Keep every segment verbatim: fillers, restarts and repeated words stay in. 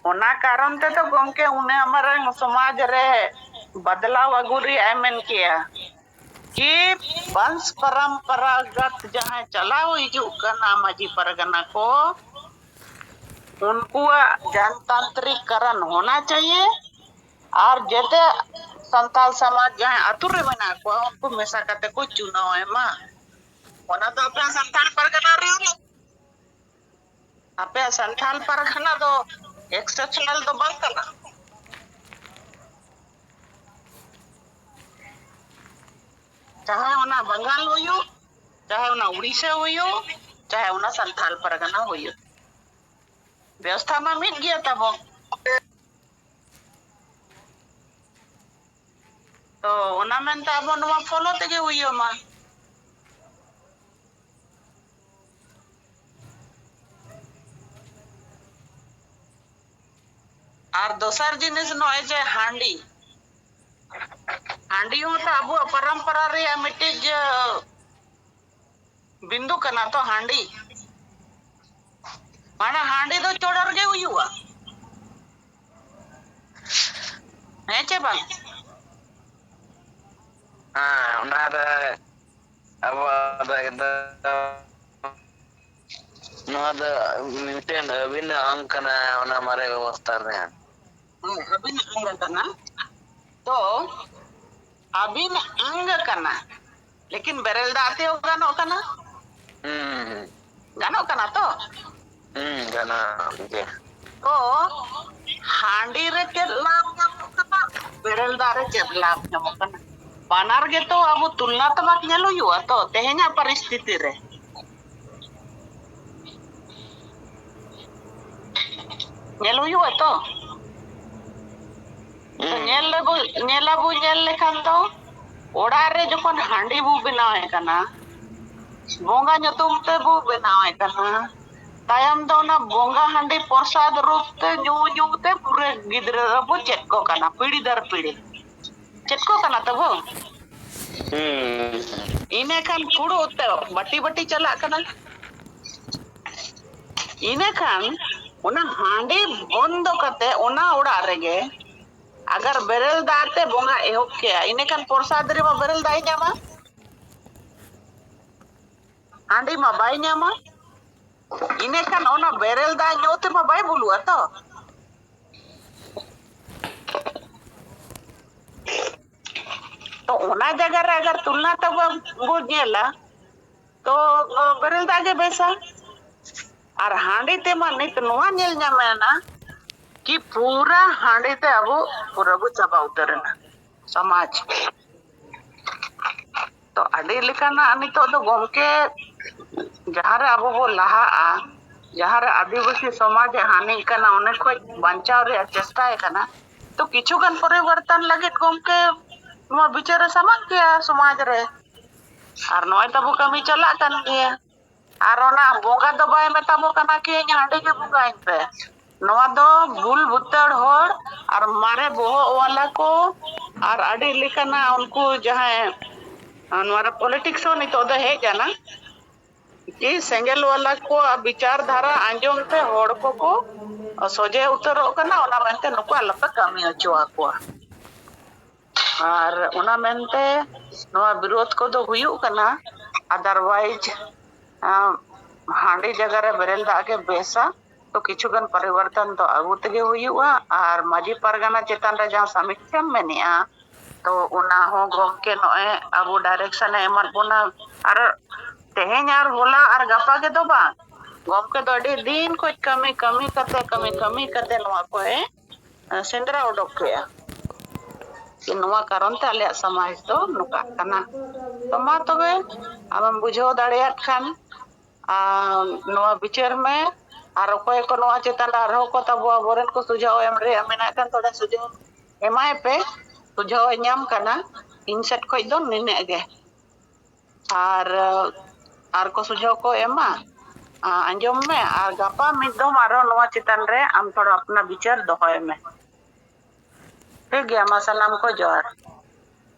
ᱚᱱᱟ ᱠᱟᱨᱚᱱ ᱛᱮᱫᱚ ᱜᱚᱢᱠᱮ ᱩᱱᱟᱹᱜ ᱢᱟᱨᱟᱝ ᱥᱚᱢᱟᱡᱽ ᱨᱮ ᱵᱟᱫᱞᱟᱣ ᱟᱹᱜᱩ ᱨᱮᱭᱟᱜ ᱮ ᱢᱮᱱ ᱠᱮᱜᱼᱟ᱾ ᱠᱤ ᱵᱚᱝᱥ ᱯᱚᱨᱚᱢᱯᱚᱨᱟᱜᱚᱛ ᱡᱟᱦᱟᱸᱭ ᱪᱟᱞᱟᱣ ᱦᱤᱡᱩᱜ ᱠᱟᱱᱟ ᱢᱟᱹᱡᱷᱤ ᱯᱟᱨᱜᱟᱱᱟ ᱠᱚ, ᱩᱱᱠᱩᱣᱟᱜ ᱡᱚᱱᱛᱟᱱᱛᱨᱤᱠ ᱠᱟᱨᱚᱱ ᱦᱳᱱᱟ ᱪᱟᱦᱤᱭᱮ᱾ ᱟᱨ ᱡᱮᱛᱮ ᱥᱟᱱᱛᱟᱞ ᱥᱚᱢᱟᱡᱽ ᱡᱟᱦᱟᱸᱭ ᱟᱹᱛᱩ ᱨᱮ ᱢᱮᱱᱟᱜ ᱠᱚᱣᱟ, ᱩᱱᱠᱩ ᱢᱮᱥᱟ ᱠᱟᱛᱮ ᱠᱚ ᱪᱩᱱᱟᱣ ᱮᱢᱟ᱾ ᱚᱱᱟ ᱫᱚ ᱟᱯᱮ ᱥᱟᱱᱛᱟᱲ ᱯᱟᱨᱜᱟᱱᱟ ᱨᱮ ᱦᱩᱭᱩᱜ᱾ ᱟᱯᱮᱭᱟᱜ ᱥᱟᱱᱛᱟᱞ ᱯᱟᱨᱜᱟᱱᱟ ᱫᱚ exceptional ᱫᱚ ᱵᱟᱝ ᱠᱟᱱᱟ᱾ ᱪᱟᱦᱮ ᱚᱱᱟ ᱵᱟᱝᱜᱟᱞ ᱦᱩᱭᱩᱜ, ᱪᱟᱦᱮ ᱚᱱᱟ ᱩᱲᱤᱥᱥᱟ ᱦᱩᱭᱩᱜ, ᱪᱟᱦᱮ ᱚᱱᱟ ᱥᱟᱱᱛᱟᱞ ᱯᱟᱨᱜᱟᱱᱟ ᱦᱩᱭᱩᱜ, ᱵᱮᱵᱚᱥᱛᱷᱟ ᱢᱟ ᱢᱤᱫ ᱜᱮᱭᱟ ᱛᱟᱵᱚ᱾ ᱛᱚ ᱚᱱᱟ ᱢᱮᱱᱛᱮ ᱟᱵᱚ ᱱᱚᱣᱟ follow ᱛᱮᱜᱮ ᱦᱩᱭᱩᱜ ᱢᱟ᱾ ᱟᱨ ᱫᱚᱥᱟᱨ ᱡᱤᱱᱤᱥ ᱱᱚᱜᱼᱚᱭ ᱡᱮ ᱦᱟᱺᱰᱤ, ᱦᱟᱺᱰᱤ ᱦᱚᱸ ᱛᱚ ᱟᱵᱚᱣᱟᱜ ᱯᱚᱨᱚᱢᱯᱚᱨᱟ ᱨᱮᱭᱟᱜ ᱢᱤᱫᱴᱤᱡ, ᱮ, ᱵᱤᱱᱫᱩ ᱠᱟᱱᱟ ᱛᱚ ᱦᱟᱺᱰᱤ᱾ ᱢᱟᱱᱮ ᱦᱟᱺᱰᱤ ᱫᱚ ᱪᱚᱰᱚᱨ ᱜᱮ ᱦᱩᱭᱩᱜᱼᱟ᱾ ᱦᱮᱸ ᱪᱮ ᱵᱟᱝ? ᱦᱮᱸ, ᱚᱱᱟ ᱨᱮ ᱟᱵᱚᱣᱟᱜ ᱫᱚ ᱮᱠᱫᱚᱢ ᱱᱚᱣᱟ ᱫᱚ ᱢᱤᱫᱴᱮᱱ ᱟᱹᱵᱤᱱᱟᱜ ᱟᱝ ᱠᱟᱱᱟ, ᱚᱱᱟ ᱢᱟᱨᱮ ᱵᱮᱵᱚᱥᱛᱷᱟ ᱨᱮ᱾ ᱦᱮᱸ, ᱟᱹᱵᱤᱱᱟᱜ ᱟᱝ ᱠᱟᱱᱟ᱾ ᱛᱚ, ᱟᱹᱵᱤᱱᱟᱜ ᱟᱝ ᱠᱟᱱᱟ, ᱞᱮᱠᱤᱱ ᱵᱮᱨᱮᱞ ᱫᱟᱜ ᱛᱮᱦᱚᱸ ᱜᱟᱱᱚᱜ ᱠᱟᱱᱟ᱾ ᱦᱩᱸ, ᱦᱩᱸ, ᱦᱩᱸ᱾ ᱜᱟᱱᱚᱜ ᱠᱟᱱᱟ ᱛᱚ? ᱦᱩᱸ, ᱜᱟᱱᱚᱜ ᱜᱮ᱾ ᱛᱚ, ᱦᱟᱺᱰᱤ ᱨᱮ ᱪᱮᱫ ᱞᱟᱵᱷ ᱧᱟᱢᱚᱜ ᱠᱟᱱᱟ? ᱵᱮᱨᱮᱞ ᱫᱟᱜ ᱨᱮ ᱪᱮᱫ ᱞᱟᱵᱷ ᱧᱟᱢᱚᱜ ᱠᱟᱱᱟ? ᱵᱟᱱᱟᱨ ᱜᱮᱛᱚ ᱟᱵᱚ ᱛᱩᱞᱱᱟ ᱛᱚᱵᱟᱠ ᱧᱮᱞ ᱦᱩᱭᱩᱜᱼᱟ ᱛᱚ, ᱛᱮᱦᱮᱧᱟᱜ ᱯᱚᱨᱤᱥᱛᱷᱤᱛᱤ ᱨᱮ᱾ ᱧᱮᱞ ᱦᱩᱭᱩᱜᱼᱟ ᱛᱚ᱾ ᱛᱚ ᱦᱩᱸ᱾ ᱧᱮᱞ ᱞᱮᱵᱚ, ᱧᱮᱞᱟᱵᱚ, ᱧᱮᱞ ᱞᱮᱠᱷᱟᱱ ᱫᱚ ᱚᱲᱟᱜ ᱨᱮ ᱡᱚᱠᱷᱚᱱ ᱦᱟᱺᱰᱤ ᱵᱚ ᱵᱮᱱᱟᱣᱮᱫ ᱠᱟᱱᱟ, ᱵᱚᱸᱜᱟ ᱧᱩᱛᱩᱢ ᱛᱮᱵᱚ ᱵᱮᱱᱟᱣᱮᱫ ᱠᱟᱱᱟ, ᱛᱟᱭᱚᱢ ᱫᱚ ᱚᱱᱟ ᱵᱚᱸᱜᱟ ᱦᱟᱺᱰᱤ ᱯᱨᱚᱥᱟᱫ ᱨᱩᱯ ᱛᱮ ᱧᱩ ᱧᱩ ᱛᱮ ᱯᱩᱨᱟᱹ ᱜᱤᱫᱽᱨᱟᱹ ᱫᱚᱵᱚ ᱪᱮᱫ ᱠᱚ ᱠᱟᱱᱟ, ᱯᱤᱲᱦᱤ ᱫᱟᱨ ᱯᱤᱲᱦᱤ᱾ ᱪᱮᱫ ᱠᱚ ᱠᱟᱱᱟ ᱛᱟᱵᱚ? ᱦᱩᱸ᱾ ᱤᱱᱟᱹ ᱠᱷᱟᱱ ᱯᱷᱩᱲᱩᱜ ᱛᱮ ᱵᱟᱹᱴᱤ ᱵᱟᱹᱴᱤ ᱪᱟᱞᱟᱜ ᱠᱟᱱᱟ᱾ ᱤᱱᱟᱹ ᱠᱷᱟᱱ ᱚᱱᱟ ᱦᱟᱺᱰᱤ ᱵᱚᱱᱫᱚ ᱠᱟᱛᱮ ᱚᱱᱟ ᱚᱲᱟᱜ ᱨᱮᱜᱮ ᱟᱜᱟᱨ ᱵᱮᱨᱮᱞ ᱫᱟᱜ ᱛᱮ ᱵᱚᱸᱜᱟ ᱮᱦᱚᱵ ᱠᱮᱭᱟ, ᱤᱱᱟᱹᱠᱷᱟᱱ ᱯᱨᱚᱥᱟᱫ ᱨᱮᱢᱟ ᱵᱮᱨᱮᱞ ᱫᱟᱜ ᱮ ᱧᱟᱢᱟ᱾ ᱦᱟᱺᱰᱤ ᱢᱟ ᱵᱟᱭ ᱧᱟᱢᱟ᱾ ᱤᱱᱟᱹᱠᱷᱟᱱ ᱚᱱᱟ ᱵᱮᱨᱮᱞ ᱫᱟᱜ ᱧᱩ ᱛᱮᱢᱟ ᱵᱟᱭ ᱵᱩᱞᱩᱜᱼᱟ ᱛᱚ᱾ ᱛᱚ ᱚᱱᱟ ᱡᱟᱭᱜᱟ ᱨᱮ ᱟᱜᱟᱨ ᱛᱩᱞᱱᱟ ᱛᱟᱵᱚ ᱵᱚ ᱧᱮᱞᱟ, ᱛᱚ ᱵᱮᱨᱮᱞ ᱫᱟᱜ ᱜᱮ ᱵᱮᱥᱟ᱾ ᱟᱨ ᱦᱟᱺᱰᱤ ᱛᱮᱢᱟ ᱱᱤᱛ ᱱᱚᱣᱟ ᱧᱮᱞ ᱧᱟᱢᱮᱱᱟ ᱠᱤ ᱯᱩᱨᱟ ᱦᱟᱺᱰᱤ ᱛᱮ ᱟᱵᱚ ᱯᱩᱨᱟ ᱵᱚ ᱪᱟᱵᱟ ᱩᱛᱟᱹᱨ ᱮᱱᱟ ᱥᱚᱢᱟᱡᱽ᱾ ᱛᱚ ᱟᱹᱰᱤ ᱞᱮᱠᱟᱱᱟᱜ ᱱᱤᱛᱚᱜ ᱫᱚ ᱜᱚᱢᱠᱮ, ᱡᱟᱦᱟᱸ ᱨᱮ ᱟᱵᱚ ᱵᱚ ᱞᱟᱦᱟᱜᱼᱟ, ᱡᱟᱦᱟᱸ ᱨᱮ ᱟᱹᱫᱤᱵᱟᱹᱥᱤ ᱥᱚᱢᱟᱡᱽ ᱮ ᱦᱟᱹᱱᱤᱜ ᱠᱟᱱᱟ, ᱚᱱᱟ ᱠᱷᱚᱡ ᱵᱟᱧᱪᱟᱣ ᱨᱮᱭᱟᱜ ᱪᱮᱥᱴᱟᱭ ᱠᱟᱱᱟ, ᱛᱚ ᱠᱤᱪᱷᱩ ᱜᱟᱱ ᱯᱚᱨᱤᱵᱚᱨᱛᱚᱱ ᱞᱟᱹᱜᱤᱫ ᱜᱚᱢᱠᱮ ᱱᱚᱣᱟ ᱵᱤᱪᱟᱹᱨ ᱮ ᱥᱟᱢᱟᱝ ᱠᱮᱭᱟ ᱥᱚᱢᱟᱡᱽ ᱨᱮ᱾ ᱟᱨ ᱱᱚᱜᱼᱚᱭ ᱛᱟᱵᱚ ᱠᱟᱹᱢᱤ ᱪᱟᱞᱟᱜ ᱠᱟᱱ ᱜᱮᱭᱟ᱾ ᱟᱨ ᱚᱱᱟ ᱵᱚᱸᱜᱟ ᱫᱚ ᱵᱟᱭ ᱢᱮᱛᱟ ᱵᱚ ᱠᱟᱱᱟ ᱠᱤ ᱤᱧ ᱦᱟᱺᱰᱤ ᱜᱮ ᱵᱚᱸᱜᱟᱧ ᱯᱮ᱾ ᱱᱚᱣᱟ ᱫᱚ ᱵᱷᱩᱞ ᱵᱩᱛᱟᱹᱲ ᱦᱚᱲ ᱟᱨ ᱢᱟᱨᱮ ᱵᱚᱦᱚᱜ ᱣᱟᱞᱟ ᱠᱚ ᱟᱨ ᱟᱹᱰᱤ ᱞᱮᱠᱟᱱᱟᱜ ᱩᱱᱠᱩ ᱡᱟᱦᱟᱸᱭ, ᱟᱨ ᱱᱚᱣᱟ ᱨᱮ politics ᱦᱚᱸ ᱱᱤᱛᱚᱜ ᱫᱚ ᱦᱮᱡ ᱮᱱᱟ᱾ ᱠᱤ ᱥᱮᱸᱜᱮᱞ ᱣᱟᱞᱟ ᱠᱚᱣᱟᱜ ᱵᱤᱪᱟᱨ ᱫᱷᱟᱨᱟ ᱟᱸᱡᱚᱢ ᱛᱮ ᱦᱚᱲ ᱠᱚᱠᱚ ᱥᱚᱡᱷᱮ ᱩᱛᱟᱹᱨᱚᱜ ᱠᱟᱱᱟ, ᱚᱱᱟ ᱢᱮᱱᱛᱮ ᱱᱩᱠᱩ ᱟᱞᱚᱯᱮ ᱠᱟᱹᱢᱤ ᱦᱚᱪᱚ ᱟᱠᱚᱣᱟ᱾ ᱟᱨ ᱚᱱᱟ ᱢᱮᱱᱛᱮ ᱱᱚᱣᱟ ᱵᱤᱨᱳᱫᱷ ᱠᱚᱫᱚ ᱦᱩᱭᱩᱜ ᱠᱟᱱᱟ᱾ Otherwise, ᱟᱸ, ᱦᱟᱺᱰᱤ ᱡᱟᱭᱜᱟ ᱨᱮ ᱵᱮᱨᱮᱞ ᱫᱟᱜ ᱜᱮ ᱵᱮᱥᱟ᱾ ᱛᱚ ᱠᱤᱪᱷᱩ ᱜᱟᱱ ᱯᱚᱨᱤᱵᱚᱨᱛᱚᱱ ᱫᱚ ᱟᱹᱜᱩ ᱛᱮᱜᱮ ᱦᱩᱭᱩᱜᱼᱟ᱾ ᱟᱨ ᱢᱟᱹᱡᱷᱤ ᱯᱟᱨᱜᱟᱱᱟ ᱪᱮᱛᱟᱱ ᱨᱮ ᱡᱟᱦᱟᱸ ᱥᱟᱢᱤᱠᱠᱷᱟᱢ ᱢᱮᱱᱮᱜᱼᱟ, ᱛᱚ ᱚᱱᱟ ᱦᱚᱸ ᱜᱚᱢᱠᱮ ᱱᱚᱜᱼᱚᱭ ᱟᱵᱚ direction ᱮ ᱮᱢᱟᱫ ᱵᱚᱱᱟ᱾ ᱟᱨ ᱛᱮᱦᱮᱧ ᱟᱨ ᱦᱚᱞᱟ ᱟᱨ ᱜᱟᱯᱟ ᱜᱮᱫᱚ ᱵᱟᱝ, ᱜᱚᱢᱠᱮ ᱫᱚ ᱟᱹᱰᱤ ᱫᱤᱱ ᱠᱷᱚᱡ ᱠᱟᱹᱢᱤ, ᱠᱟᱹᱢᱤ ᱠᱟᱛᱮ, ᱠᱟᱹᱢᱤ, ᱠᱟᱹᱢᱤ ᱠᱟᱛᱮ ᱱᱚᱣᱟ ᱠᱚᱭ ᱥᱮᱸᱫᱽᱨᱟ ᱚᱰᱚᱠ ᱠᱮᱜᱼᱟ᱾ ᱡᱮ ᱱᱚᱣᱟ ᱠᱟᱨᱚᱱ ᱛᱮ ᱟᱞᱮᱭᱟᱜ ᱥᱚᱢᱟᱡᱽ ᱫᱚ ᱱᱚᱝᱠᱟᱜ ᱠᱟᱱᱟ᱾ ᱛᱚ ᱢᱟ ᱛᱚᱵᱮ, ᱟᱢᱮᱢ ᱵᱩᱡᱷᱟᱹᱣ ᱫᱟᱲᱮᱭᱟᱜ ᱠᱷᱟᱱ, ᱟᱨ ᱱᱚᱣᱟ ᱵᱤᱪᱟᱹᱨ ᱢᱮ᱾ ᱟᱨ ᱚᱠᱚᱭ ᱠᱚ ᱱᱚᱣᱟ ᱪᱮᱛᱟᱱ ᱨᱮ ᱟᱨᱦᱚᱸ ᱠᱚ ᱛᱟᱵᱚ ᱟᱵᱚᱨᱮᱱ ᱠᱚ ᱥᱩᱡᱷᱟᱹᱣ ᱮᱢ ᱨᱮᱭᱟᱜ ᱢᱮᱱᱟᱜ ᱠᱷᱟᱱ, ᱛᱷᱚᱲᱟ ᱥᱩᱡᱷᱟᱹᱣ ᱮᱢᱟᱭ ᱯᱮ᱾ ᱥᱩᱡᱷᱟᱹᱣ ᱮ ᱧᱟᱢ ᱠᱟᱱᱟ᱾ ᱤᱧ ᱥᱮᱫ ᱠᱷᱚᱡ ᱫᱚ ᱱᱤᱱᱟᱹᱜ ᱜᱮ᱾ ᱟᱨ, ᱟᱨ ᱠᱚ ᱥᱩᱡᱷᱟᱹᱣ ᱠᱚ ᱮᱢᱟ, ᱟ-, ᱟᱸᱡᱚᱢ ᱢᱮ᱾ ᱟᱨ ᱜᱟᱯᱟ ᱢᱤᱫ ᱫᱚᱢ ᱟᱨᱦᱚᱸ ᱱᱚᱣᱟ ᱪᱮᱛᱟᱱ ᱨᱮ ᱟᱢ ᱛᱷᱚᱲᱟ ᱟᱯᱱᱟ ᱵᱤᱪᱟᱹᱨ ᱫᱚᱦᱚᱭ ᱢᱮ᱾ ᱴᱷᱤᱠ ᱜᱮᱭᱟ, ᱢᱟ ᱥᱟᱱᱟᱢ ᱠᱚ ᱡᱚᱦᱟᱨ᱾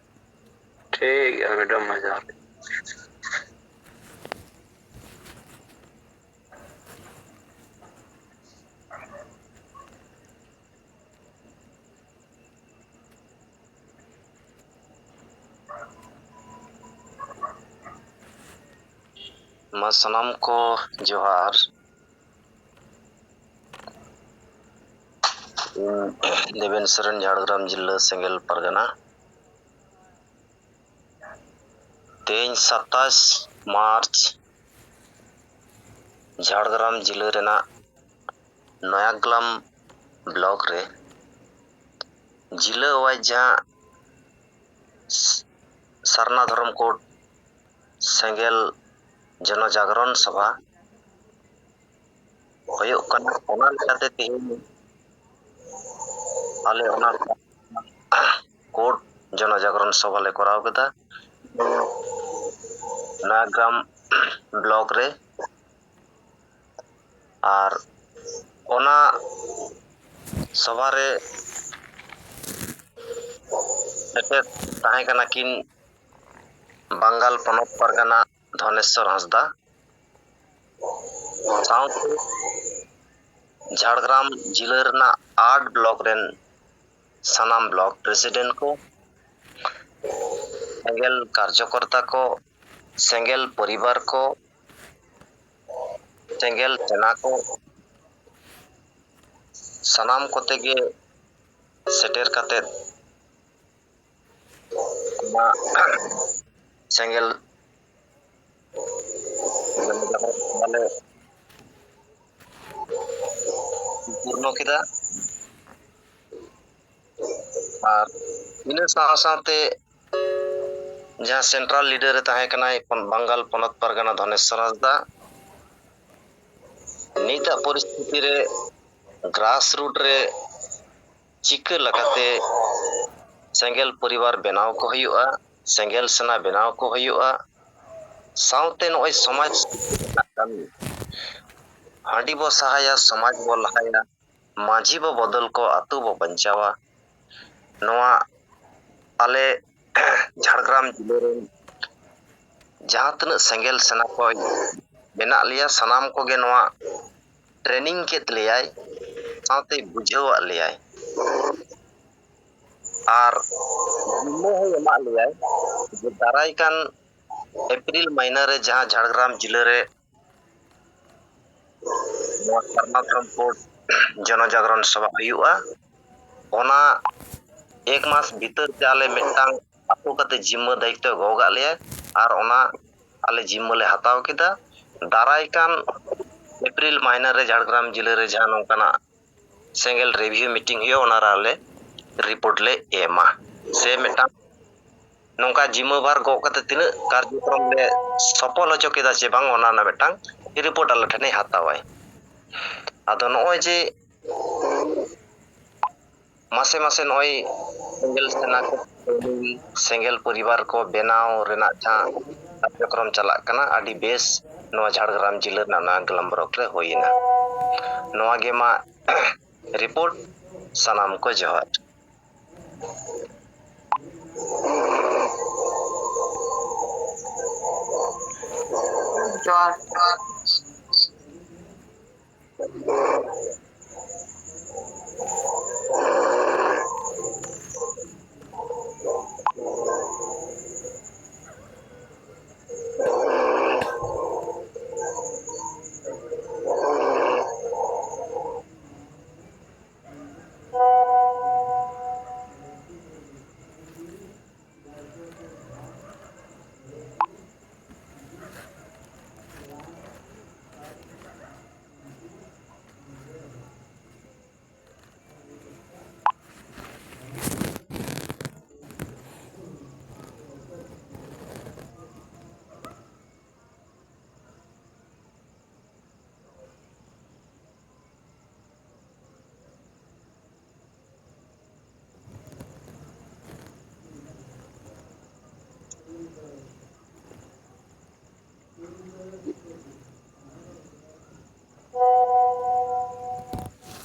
ᱴᱷᱤᱠ ᱜᱮᱭᱟ ᱢᱮᱰᱟᱢ, ᱢᱟ ᱡᱚᱦᱟᱨ᱾ ᱢᱟ ᱥᱟᱱᱟᱢ ᱠᱚ ᱡᱚᱦᱟᱨ᱾ ᱤᱧ ᱫᱮᱵᱮᱱ ᱥᱚᱨᱮᱱ, ᱡᱷᱟᱲᱜᱨᱟᱢ ᱡᱤᱞᱟᱹ, ᱥᱮᱸᱜᱮᱞ ᱯᱟᱨᱜᱟᱱᱟ᱾ ᱛᱮᱦᱮᱧ ᱥᱟᱛᱟᱥ ᱢᱟᱨᱪ, ᱡᱷᱟᱲᱜᱨᱟᱢ ᱡᱤᱞᱟᱹ ᱨᱮᱱᱟᱜ ᱱᱚᱭᱟᱜᱽᱞᱟᱢ ᱵᱞᱚᱠ ᱨᱮ ᱡᱤᱞᱟᱹ ᱣᱟᱭᱤᱡ ᱡᱟᱦᱟᱸ ᱥᱟᱨᱱᱟ ᱫᱷᱚᱨᱚᱢ ᱠᱳᱰ ᱥᱮᱸᱜᱮᱞ ᱡᱚᱱᱚ ᱡᱟᱜᱽᱨᱚᱱ ᱥᱚᱵᱷᱟ ᱦᱩᱭᱩᱜ ᱠᱟᱱᱟ᱾ ᱚᱱᱟ ᱞᱮᱠᱟᱛᱮ ᱛᱮᱦᱮᱧ ᱟᱞᱮ ᱚᱱᱟ ᱠᱳᱰ ᱡᱚᱱᱚ ᱡᱟᱜᱽᱨᱚᱱ ᱥᱚᱵᱷᱟ ᱞᱮ ᱠᱚᱨᱟᱣ ᱠᱮᱫᱟ ᱱᱚᱭᱟᱜᱨᱟᱢ ᱵᱞᱚᱠ ᱨᱮ᱾ ᱟᱨ ᱚᱱᱟ ᱥᱚᱵᱷᱟ ᱨᱮ ᱥᱮᱴᱮᱨ ᱛᱟᱦᱮᱸ ᱠᱟᱱᱟ ᱠᱤᱱ ᱵᱟᱝᱜᱟᱞ ᱯᱚᱱᱚᱛ ᱯᱟᱨᱜᱟᱱᱟ ᱫᱷᱚᱱᱮᱥᱥᱚᱨ ᱦᱟᱸᱥᱫᱟ, ᱥᱟᱶᱛᱮ ᱡᱷᱟᱲᱜᱨᱟᱢ ᱡᱤᱞᱟᱹ ᱨᱮᱱᱟᱜ ᱟᱴ ᱵᱞᱚᱠ ᱨᱮᱱ ᱥᱟᱱᱟᱢ ᱵᱞᱚᱠ ᱯᱨᱮᱥᱤᱰᱮᱱᱴ ᱠᱚ, ᱥᱮᱸᱜᱮᱞ ᱠᱟᱨᱡᱚᱠᱚᱨᱛᱟ ᱠᱚ, ᱥᱮᱸᱜᱮᱞ ᱯᱚᱨᱤᱵᱟᱨ ᱠᱚ, ᱥᱮᱸᱜᱮᱞ ᱥᱮᱱᱟ ᱠᱚ, ᱥᱟᱱᱟᱢ ᱠᱚᱛᱮ ᱜᱮ ᱥᱮᱴᱮᱨ ᱠᱟᱛᱮᱫ ᱚᱱᱟ ᱥᱮᱸᱜᱮᱞ ᱵᱟᱞᱮ ᱯᱩᱨᱱᱚ ᱠᱮᱫᱟ᱾ ᱟᱨ ᱤᱱᱟᱹ ᱥᱟᱶ ᱥᱟᱶᱛᱮ ᱡᱟᱦᱟᱸ ᱥᱮᱱᱴᱨᱟᱞ ᱞᱤᱰᱟᱨ ᱮ ᱛᱟᱦᱮᱸ ᱠᱟᱱᱟᱭ ᱯᱚᱱ-, ᱵᱟᱝᱜᱟᱞ ᱯᱚᱱᱚᱛ ᱯᱟᱨᱜᱟᱱᱟ ᱫᱷᱚᱱᱮᱥᱥᱚᱨ ᱦᱟᱸᱥᱫᱟ, ᱱᱤᱛᱟᱜ ᱯᱚᱨᱤᱥᱛᱷᱤᱛᱤ ᱨᱮ ᱜᱨᱟᱥ ᱨᱩᱴ ᱨᱮ ᱪᱤᱠᱟᱹ ᱞᱮᱠᱟᱛᱮ ᱥᱮᱸᱜᱮᱞ ᱯᱚᱨᱤᱵᱟᱨ ᱵᱮᱱᱟᱣ ᱠᱚ ᱦᱩᱭᱩᱜᱼᱟ, ᱥᱮᱸᱜᱮᱞ ᱥᱮᱱᱟ ᱵᱮᱱᱟᱣ ᱠᱚ ᱦᱩᱭᱩᱜᱼᱟ, ᱥᱟᱶᱛᱮ ᱱᱚᱜᱼᱚᱭ ᱥᱚᱢᱟᱡᱽ ᱨᱮᱱᱟᱜ ᱠᱟᱹᱢᱤ, ᱦᱟᱺᱰᱤ ᱵᱚ ᱥᱟᱦᱟᱭᱟ, ᱥᱚᱢᱟᱡᱽ ᱵᱚ ᱞᱟᱦᱟᱭᱟ, ᱢᱟᱹᱡᱷᱤ ᱵᱚ ᱵᱚᱫᱚᱞ ᱠᱚ, ᱟᱹᱛᱩ ᱵᱚ ᱵᱟᱧᱪᱟᱣᱟ᱾ ᱱᱚᱣᱟ ᱟᱞᱮ ᱡᱷᱟᱲᱜᱨᱟᱢ ᱡᱤᱞᱟᱹ ᱨᱮᱱ ᱡᱟᱦᱟᱸ ᱛᱤᱱᱟᱹᱜ ᱥᱮᱸᱜᱮᱞ ᱥᱮᱱᱟ ᱠᱚ ᱢᱮᱱᱟᱜ ᱞᱮᱭᱟ, ᱥᱟᱱᱟᱢ ᱠᱚᱜᱮ ᱱᱚᱣᱟ ᱴᱨᱮᱱᱤᱝ ᱠᱮᱫ ᱞᱮᱭᱟᱭ, ᱥᱟᱶᱛᱮ ᱵᱩᱡᱷᱟᱹᱣᱟᱫ ᱞᱮᱭᱟᱭ᱾ ᱟᱨ ᱡᱤᱢᱢᱟᱹ ᱦᱚᱸᱭ ᱮᱢᱟᱫ ᱞᱮᱭᱟᱭ ᱡᱮ ᱫᱟᱨᱟᱭ ᱠᱟᱱ ᱮᱯᱨᱤᱞ ᱢᱟᱹᱦᱱᱟᱹ ᱨᱮ ᱡᱟᱦᱟᱸ ᱡᱷᱟᱲᱜᱨᱟᱢ ᱡᱤᱞᱟᱹ ᱨᱮ ᱱᱚᱣᱟ ᱥᱟᱨᱱᱟ ᱫᱷᱚᱨᱚᱢ ᱠᱳᱰ ᱡᱚᱱᱚ ᱡᱟᱜᱽᱨᱚᱱ ᱥᱚᱵᱷᱟ ᱦᱩᱭᱩᱜᱼᱟ, ᱚᱱᱟ ᱮᱠ ᱢᱟᱥ ᱵᱷᱤᱛᱟᱹᱨ ᱛᱮ ᱟᱞᱮ ᱢᱤᱫᱴᱟᱝ ᱟᱹᱛᱩ ᱠᱟᱛᱮ ᱡᱤᱢᱢᱟᱹ ᱫᱟᱭᱤᱛᱛᱚ ᱜᱚᱜ ᱟᱫ ᱞᱮᱭᱟ᱾ ᱟᱨ ᱚᱱᱟ ᱟᱞᱮ ᱡᱤᱢᱢᱟᱹ ᱞᱮ ᱦᱟᱛᱟᱣ ᱠᱮᱫᱟ᱾ ᱫᱟᱨᱟᱭ ᱠᱟᱱ ᱮᱯᱨᱤᱞ ᱢᱟᱹᱦᱱᱟᱹ ᱨᱮ ᱡᱷᱟᱲᱜᱨᱟᱢ ᱡᱤᱞᱟᱹ ᱨᱮ ᱡᱟᱦᱟᱸ ᱱᱚᱝᱠᱟᱱᱟᱜ ᱥᱮᱸᱜᱮᱞ ᱨᱤᱵᱷᱤᱭᱩ ᱢᱤᱴᱤᱝ ᱦᱩᱭᱩᱜᱼᱟ, ᱚᱱᱟ ᱨᱮ ᱟᱞᱮ ᱨᱤᱯᱳᱨᱴ ᱞᱮ ᱮᱢᱟ᱾ ᱥᱮ ᱢᱤᱫᱴᱟᱝ ᱱᱚᱝᱠᱟ ᱡᱤᱢᱢᱟᱹ ᱵᱷᱟᱨ ᱜᱚᱜ ᱠᱟᱛᱮ ᱛᱤᱱᱟᱹᱜ ᱠᱟᱨᱡᱚᱠᱨᱚᱢ ᱞᱮ ᱥᱚᱯᱷᱚᱞ ᱦᱚᱪᱚ ᱠᱮᱫᱟ ᱥᱮ ᱵᱟᱝ, ᱚᱱᱟ ᱨᱮᱱᱟᱜ ᱢᱤᱫᱴᱟᱝ ᱨᱤᱯᱳᱨᱴ ᱟᱞᱮ ᱴᱷᱮᱱᱮ ᱦᱟᱛᱟᱣᱟᱭ᱾ ᱟᱫᱚ ᱱᱚᱜᱼᱚᱭ ᱡᱮ ᱢᱟᱥᱮ ᱢᱟᱥᱮ ᱱᱚᱜᱼᱚᱭ ᱥᱮᱸᱜᱮᱞ ᱥᱮᱱᱟ ᱠᱚ, ᱥᱮᱸᱜᱮᱞ ᱯᱚᱨᱤᱵᱟᱨ ᱠᱚ ᱵᱮᱱᱟᱣ ᱨᱮᱱᱟᱜ ᱡᱟᱦᱟᱸ ᱠᱟᱨᱡᱚᱠᱨᱚᱢ ᱪᱟᱞᱟᱜ ᱠᱟᱱᱟ, ᱟᱹᱰᱤ ᱵᱮᱥ ᱱᱚᱣᱟ ᱡᱷᱟᱲᱜᱨᱟᱢ ᱡᱤᱞᱟᱹ ᱨᱮᱱᱟᱜ ᱱᱟᱜᱟᱞᱟᱢ ᱵᱞᱚᱠ ᱨᱮ ᱦᱩᱭᱮᱱᱟ᱾ ᱱᱚᱣᱟ ᱜᱮ ᱢᱟ ᱨᱤᱯᱳᱨᱴ᱾ ᱥᱟᱱᱟᱢ ᱠᱚ ᱡᱚᱦᱟᱨ᱾ ᱡᱚᱦᱟᱨ᱾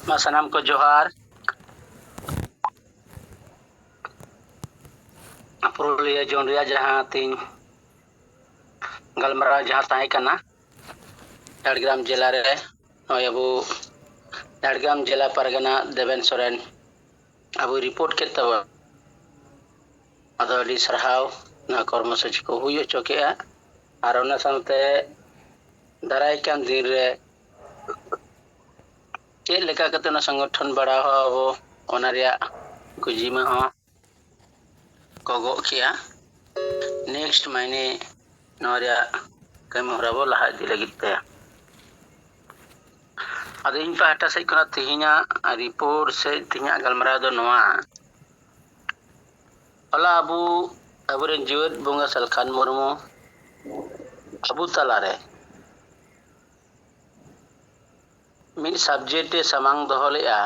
ᱢᱟ ᱥᱟᱱᱟᱢ ᱠᱚ ᱡᱚᱦᱟᱨ᱾ ᱯᱩᱨᱩᱞᱤᱭᱟᱹ ᱡᱳᱱ ᱨᱮᱭᱟᱜ ᱡᱟᱦᱟᱸ ᱛᱤᱧ ᱜᱟᱞᱢᱟᱨᱟᱣ ᱡᱟᱦᱟᱸ ᱛᱟᱦᱮᱸ ᱠᱟᱱᱟ, ᱡᱷᱟᱲᱜᱨᱟᱢ ᱡᱮᱞᱟ ᱨᱮ ᱱᱚᱜᱼᱚᱭ ᱟᱵᱚ ᱡᱷᱟᱲᱜᱨᱟᱢ ᱡᱮᱞᱟ ᱯᱟᱨᱜᱟᱱᱟ ᱫᱮᱵᱮᱱ ᱥᱚᱨᱮᱱ ᱟᱵᱚᱭ ᱨᱤᱯᱳᱨᱴ ᱠᱮᱫ ᱛᱟᱵᱚᱱᱟ᱾ ᱟᱫᱚ ᱟᱹᱰᱤ ᱥᱟᱨᱦᱟᱣ ᱱᱚᱣᱟ ᱠᱚᱨᱢᱚᱥᱩᱪᱤ ᱠᱚ ᱦᱩᱭ ᱦᱚᱪᱚ ᱠᱮᱜᱼᱟ᱾ ᱟᱨ ᱚᱱᱟ ᱥᱟᱶᱛᱮ ᱫᱟᱨᱟᱭ ᱠᱟᱱ ᱫᱤᱱ ᱨᱮ ᱪᱮᱫ ᱞᱮᱠᱟ ᱠᱟᱛᱮ ᱚᱱᱟ ᱥᱚᱝᱜᱚᱴᱷᱚᱱ ᱵᱟᱲᱟᱣ ᱟᱵᱚ, ᱚᱱᱟ ᱨᱮᱭᱟᱜ ᱠᱚ ᱡᱤᱢᱟᱹ ᱦᱚᱸ ᱠᱚ ᱜᱚᱜ ᱠᱮᱜᱼᱟ᱾ Next ᱢᱟᱭᱱᱮ ᱱᱚᱣᱟ ᱨᱮᱭᱟᱜ ᱠᱟᱹᱢᱤ ᱦᱚᱨᱟ ᱵᱚ ᱞᱟᱦᱟ ᱤᱫᱤ ᱞᱟᱹᱜᱤᱫ ᱛᱮ᱾ ᱟᱫᱚ ᱤᱧ ᱯᱟᱦᱴᱟ ᱥᱮᱫ ᱠᱷᱚᱱᱟᱜ ᱛᱮᱦᱮᱧᱟᱜ report ᱥᱮ ᱛᱮᱦᱮᱧᱟᱜ ᱜᱟᱞᱢᱟᱨᱟᱣ ᱫᱚ ᱱᱚᱣᱟ, ᱦᱚᱞᱟ ᱟᱵᱚ, ᱟᱵᱚᱨᱮᱱ ᱡᱤᱣᱮᱫ ᱵᱚᱸᱜᱟ ᱥᱟᱞᱠᱷᱟᱱ ᱢᱩᱨᱢᱩ ᱟᱵᱚ ᱛᱟᱞᱟᱨᱮ ᱢᱤᱫ subject ᱮ ᱥᱟᱢᱟᱝ ᱫᱚᱦᱚ ᱞᱮᱫᱼᱟ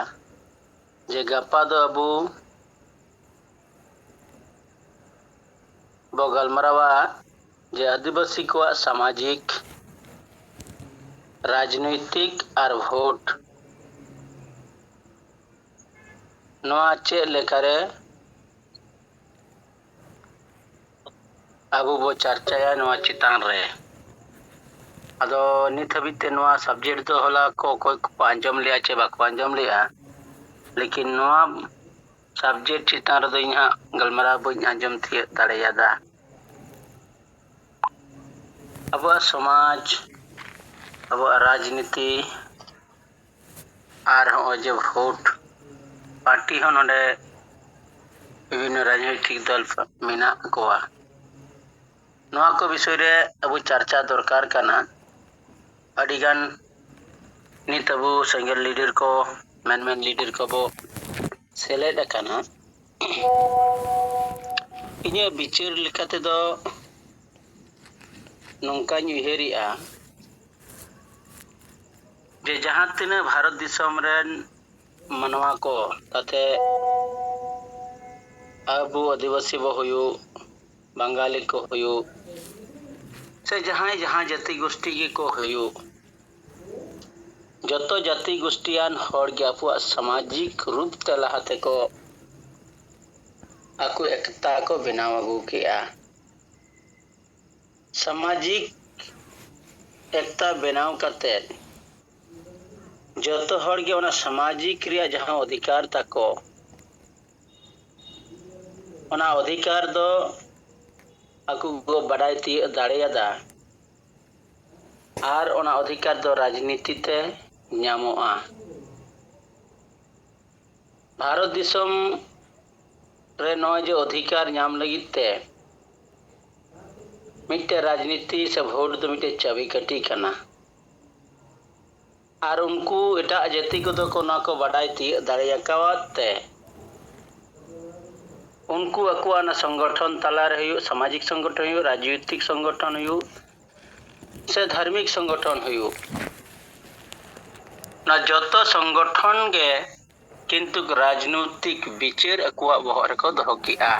ᱡᱮ ᱜᱟᱯᱟ ᱫᱚ ᱟᱵᱚ ᱵᱚ ᱜᱟᱞᱢᱟᱨᱟᱣᱟ ᱡᱮ ᱟᱹᱫᱤᱵᱟᱹᱥᱤ ᱠᱚᱣᱟᱜ ᱥᱟᱢᱟᱡᱤᱠ, ᱨᱟᱡᱽᱱᱳᱭᱛᱤᱠ ᱟᱨ vote, ᱱᱚᱣᱟ ᱪᱮᱫ ᱞᱮᱠᱟᱨᱮ ᱟᱵᱚ ᱵᱚ ᱪᱟᱨᱪᱟᱭᱟ ᱱᱚᱣᱟ ᱪᱮᱛᱟᱱ ᱨᱮ᱾ ᱟᱫᱚ ᱱᱤᱛ ᱦᱟᱹᱵᱤᱡ ᱛᱮ ᱱᱚᱣᱟ subject ᱫᱚ ᱦᱚᱞᱟ ᱠᱚ ᱚᱠᱚᱭ ᱠᱚᱠᱚ ᱟᱸᱡᱚᱢ ᱞᱮᱜᱼᱟ ᱪᱮ ᱵᱟᱠᱚ ᱟᱸᱡᱚᱢ ᱞᱮᱜᱼᱟ, ᱞᱮᱠᱤᱱ ᱱᱚᱣᱟ subject ᱪᱮᱛᱟᱱ ᱨᱮᱫᱚ ᱤᱧ ᱦᱟᱸᱜ ᱜᱟᱞᱢᱟᱨᱟᱣ ᱵᱟᱹᱧ ᱟᱸᱡᱚᱢ ᱛᱤᱭᱳᱜ ᱫᱟᱲᱮᱭᱟᱫᱟ᱾ ᱟᱵᱚᱣᱟᱜ ᱥᱚᱢᱟᱡᱽ, ᱟᱵᱚᱣᱟᱜ ᱨᱟᱡᱽᱱᱤᱛᱤ ᱟᱨ ᱦᱚᱸᱜᱼᱚᱭ ᱡᱮ vote, party ᱦᱚᱸ ᱱᱚᱰᱮ ᱵᱤᱵᱷᱤᱱᱱᱚ ᱨᱟᱡᱽᱱᱳᱭᱛᱤᱠ ᱫᱚᱞ ᱢᱮᱱᱟᱜ ᱠᱚᱣᱟ᱾ ᱱᱚᱣᱟ ᱠᱚ ᱵᱤᱥᱚᱭ ᱨᱮ ᱟᱵᱚ ᱪᱟᱨᱪᱟ ᱫᱚᱨᱠᱟᱨ ᱠᱟᱱᱟ᱾ ᱟᱹᱰᱤᱜᱟᱱ ᱱᱤᱛ ᱟᱵᱚ ᱥᱮᱸᱜᱮᱞ leader ᱠᱚ, ᱢᱮᱱ ᱢᱮᱱ leader ᱠᱚᱵᱚ ᱥᱮᱞᱮᱫ ᱟᱠᱟᱱᱟ᱾ ᱤᱧᱟᱹᱜ ᱵᱤᱪᱟᱹᱨ ᱞᱮᱠᱟ ᱛᱮᱫᱚ ᱱᱚᱝᱠᱟᱧ ᱩᱭᱦᱟᱹᱨᱮᱜᱼᱟ ᱡᱮ ᱡᱟᱦᱟᱸ ᱛᱤᱱᱟᱹᱜ ᱵᱷᱟᱨᱚᱛ ᱫᱤᱥᱚᱢ ᱨᱮᱱ ᱢᱟᱱᱣᱟ ᱠᱚ, ᱛᱟᱛᱮ ᱟᱵᱚ ᱟᱹᱫᱤᱵᱟᱹᱥᱤ ᱵᱚ ᱦᱩᱭᱩᱜ, ᱵᱟᱝᱜᱟᱞᱤ ᱠᱚ ᱦᱩᱭᱩᱜ, ᱥᱮ ᱡᱟᱦᱟᱸᱭ ᱡᱟᱦᱟᱸ ᱡᱟᱹᱛᱤ ᱜᱳᱥᱴᱤ ᱜᱮᱠᱚ ᱦᱩᱭᱩᱜ, ᱡᱚᱛᱚ ᱡᱟᱹᱛᱤ ᱜᱳᱥᱴᱤᱭᱟᱱ ᱦᱚᱲ ᱜᱮ ᱟᱠᱚᱣᱟᱜ ᱥᱟᱢᱟᱡᱤᱠ ᱨᱩᱯ ᱛᱮ ᱞᱟᱦᱟ ᱛᱮᱠᱚ ᱟᱠᱚ ᱮᱠᱛᱟ ᱠᱚ ᱵᱮᱱᱟᱣ ᱟᱹᱜᱩ ᱠᱮᱜᱼᱟ᱾ ᱥᱟᱢᱟᱡᱤᱠ ᱮᱠᱛᱟ ᱵᱮᱱᱟᱣ ᱠᱟᱛᱮᱫ ᱡᱚᱛᱚ ᱦᱚᱲ ᱜᱮ ᱚᱱᱟ ᱥᱟᱢᱟᱡᱤᱠ ᱨᱮᱭᱟᱜ ᱡᱟᱦᱟᱸ ᱚᱫᱷᱤᱠᱟᱨ ᱛᱟᱠᱚ, ᱚᱱᱟ ᱚᱫᱷᱤᱠᱟᱨ ᱫᱚ ᱟᱠᱚ ᱠᱚ ᱵᱟᱰᱟᱭ ᱛᱤᱭᱳᱜ ᱫᱟᱲᱮᱭᱟᱫᱟ᱾ ᱟᱨ ᱚᱱᱟ ᱚᱫᱷᱤᱠᱟᱨ ᱫᱚ ᱨᱟᱡᱽᱱᱤᱛᱤ ᱛᱮ ᱧᱟᱢᱚᱜᱼᱟ᱾ ᱵᱷᱟᱨᱚᱛ ᱫᱤᱥᱚᱢ ᱨᱮ ᱱᱚᱜᱼᱚᱭ ᱡᱮ ᱚᱫᱷᱤᱠᱟᱨ ᱧᱟᱢ ᱞᱟᱹᱜᱤᱫ ᱛᱮ ᱢᱤᱫᱴᱮᱱ ᱨᱟᱡᱽᱱᱤᱛᱤ ᱥᱮ ᱵᱷᱳᱴ ᱫᱚ ᱢᱤᱫᱴᱮᱱ ᱪᱟᱹᱵᱤ ᱠᱟᱹᱴᱷᱤ ᱠᱟᱱᱟ᱾ ᱟᱨ ᱩᱱᱠᱩ ᱮᱴᱟᱜ ᱡᱟᱹᱛᱤ ᱠᱚᱫᱚ ᱠᱚ ᱱᱚᱣᱟ ᱠᱚ ᱵᱟᱰᱟᱭ ᱛᱤᱭᱳᱜ ᱫᱟᱲᱮ ᱟᱠᱟᱣᱟᱫ ᱛᱮ ᱩᱱᱠᱩ ᱟᱠᱚᱣᱟᱜ ᱚᱱᱟ ᱥᱚᱝᱜᱚᱴᱷᱚᱱ ᱛᱟᱞᱟᱨᱮ ᱦᱩᱭᱩᱜ, ᱥᱟᱢᱟᱡᱤᱠ ᱥᱚᱝᱜᱚᱴᱷᱚᱱ ᱦᱩᱭᱩᱜ, ᱨᱟᱡᱽᱱᱤᱛᱤᱠ ᱥᱚᱝᱜᱚᱴᱷᱚᱱ ᱦᱩᱭᱩᱜ, ᱥᱮ ᱫᱷᱟᱨᱢᱤᱠ ᱥᱚᱝᱜᱚᱴᱷᱚᱱ ᱦᱩᱭᱩᱜ, ᱚᱱᱟ ᱡᱚᱛᱚ ᱥᱚᱝᱜᱚᱴᱷᱚᱱ ᱜᱮ ᱠᱤᱱᱛᱩ ᱨᱟᱡᱽᱱᱳᱭᱛᱤᱠ ᱵᱤᱪᱟᱹᱨ ᱟᱠᱚᱣᱟᱜ ᱵᱚᱦᱚᱜ ᱨᱮᱠᱚ ᱫᱚᱦᱚ ᱠᱮᱜᱼᱟ᱾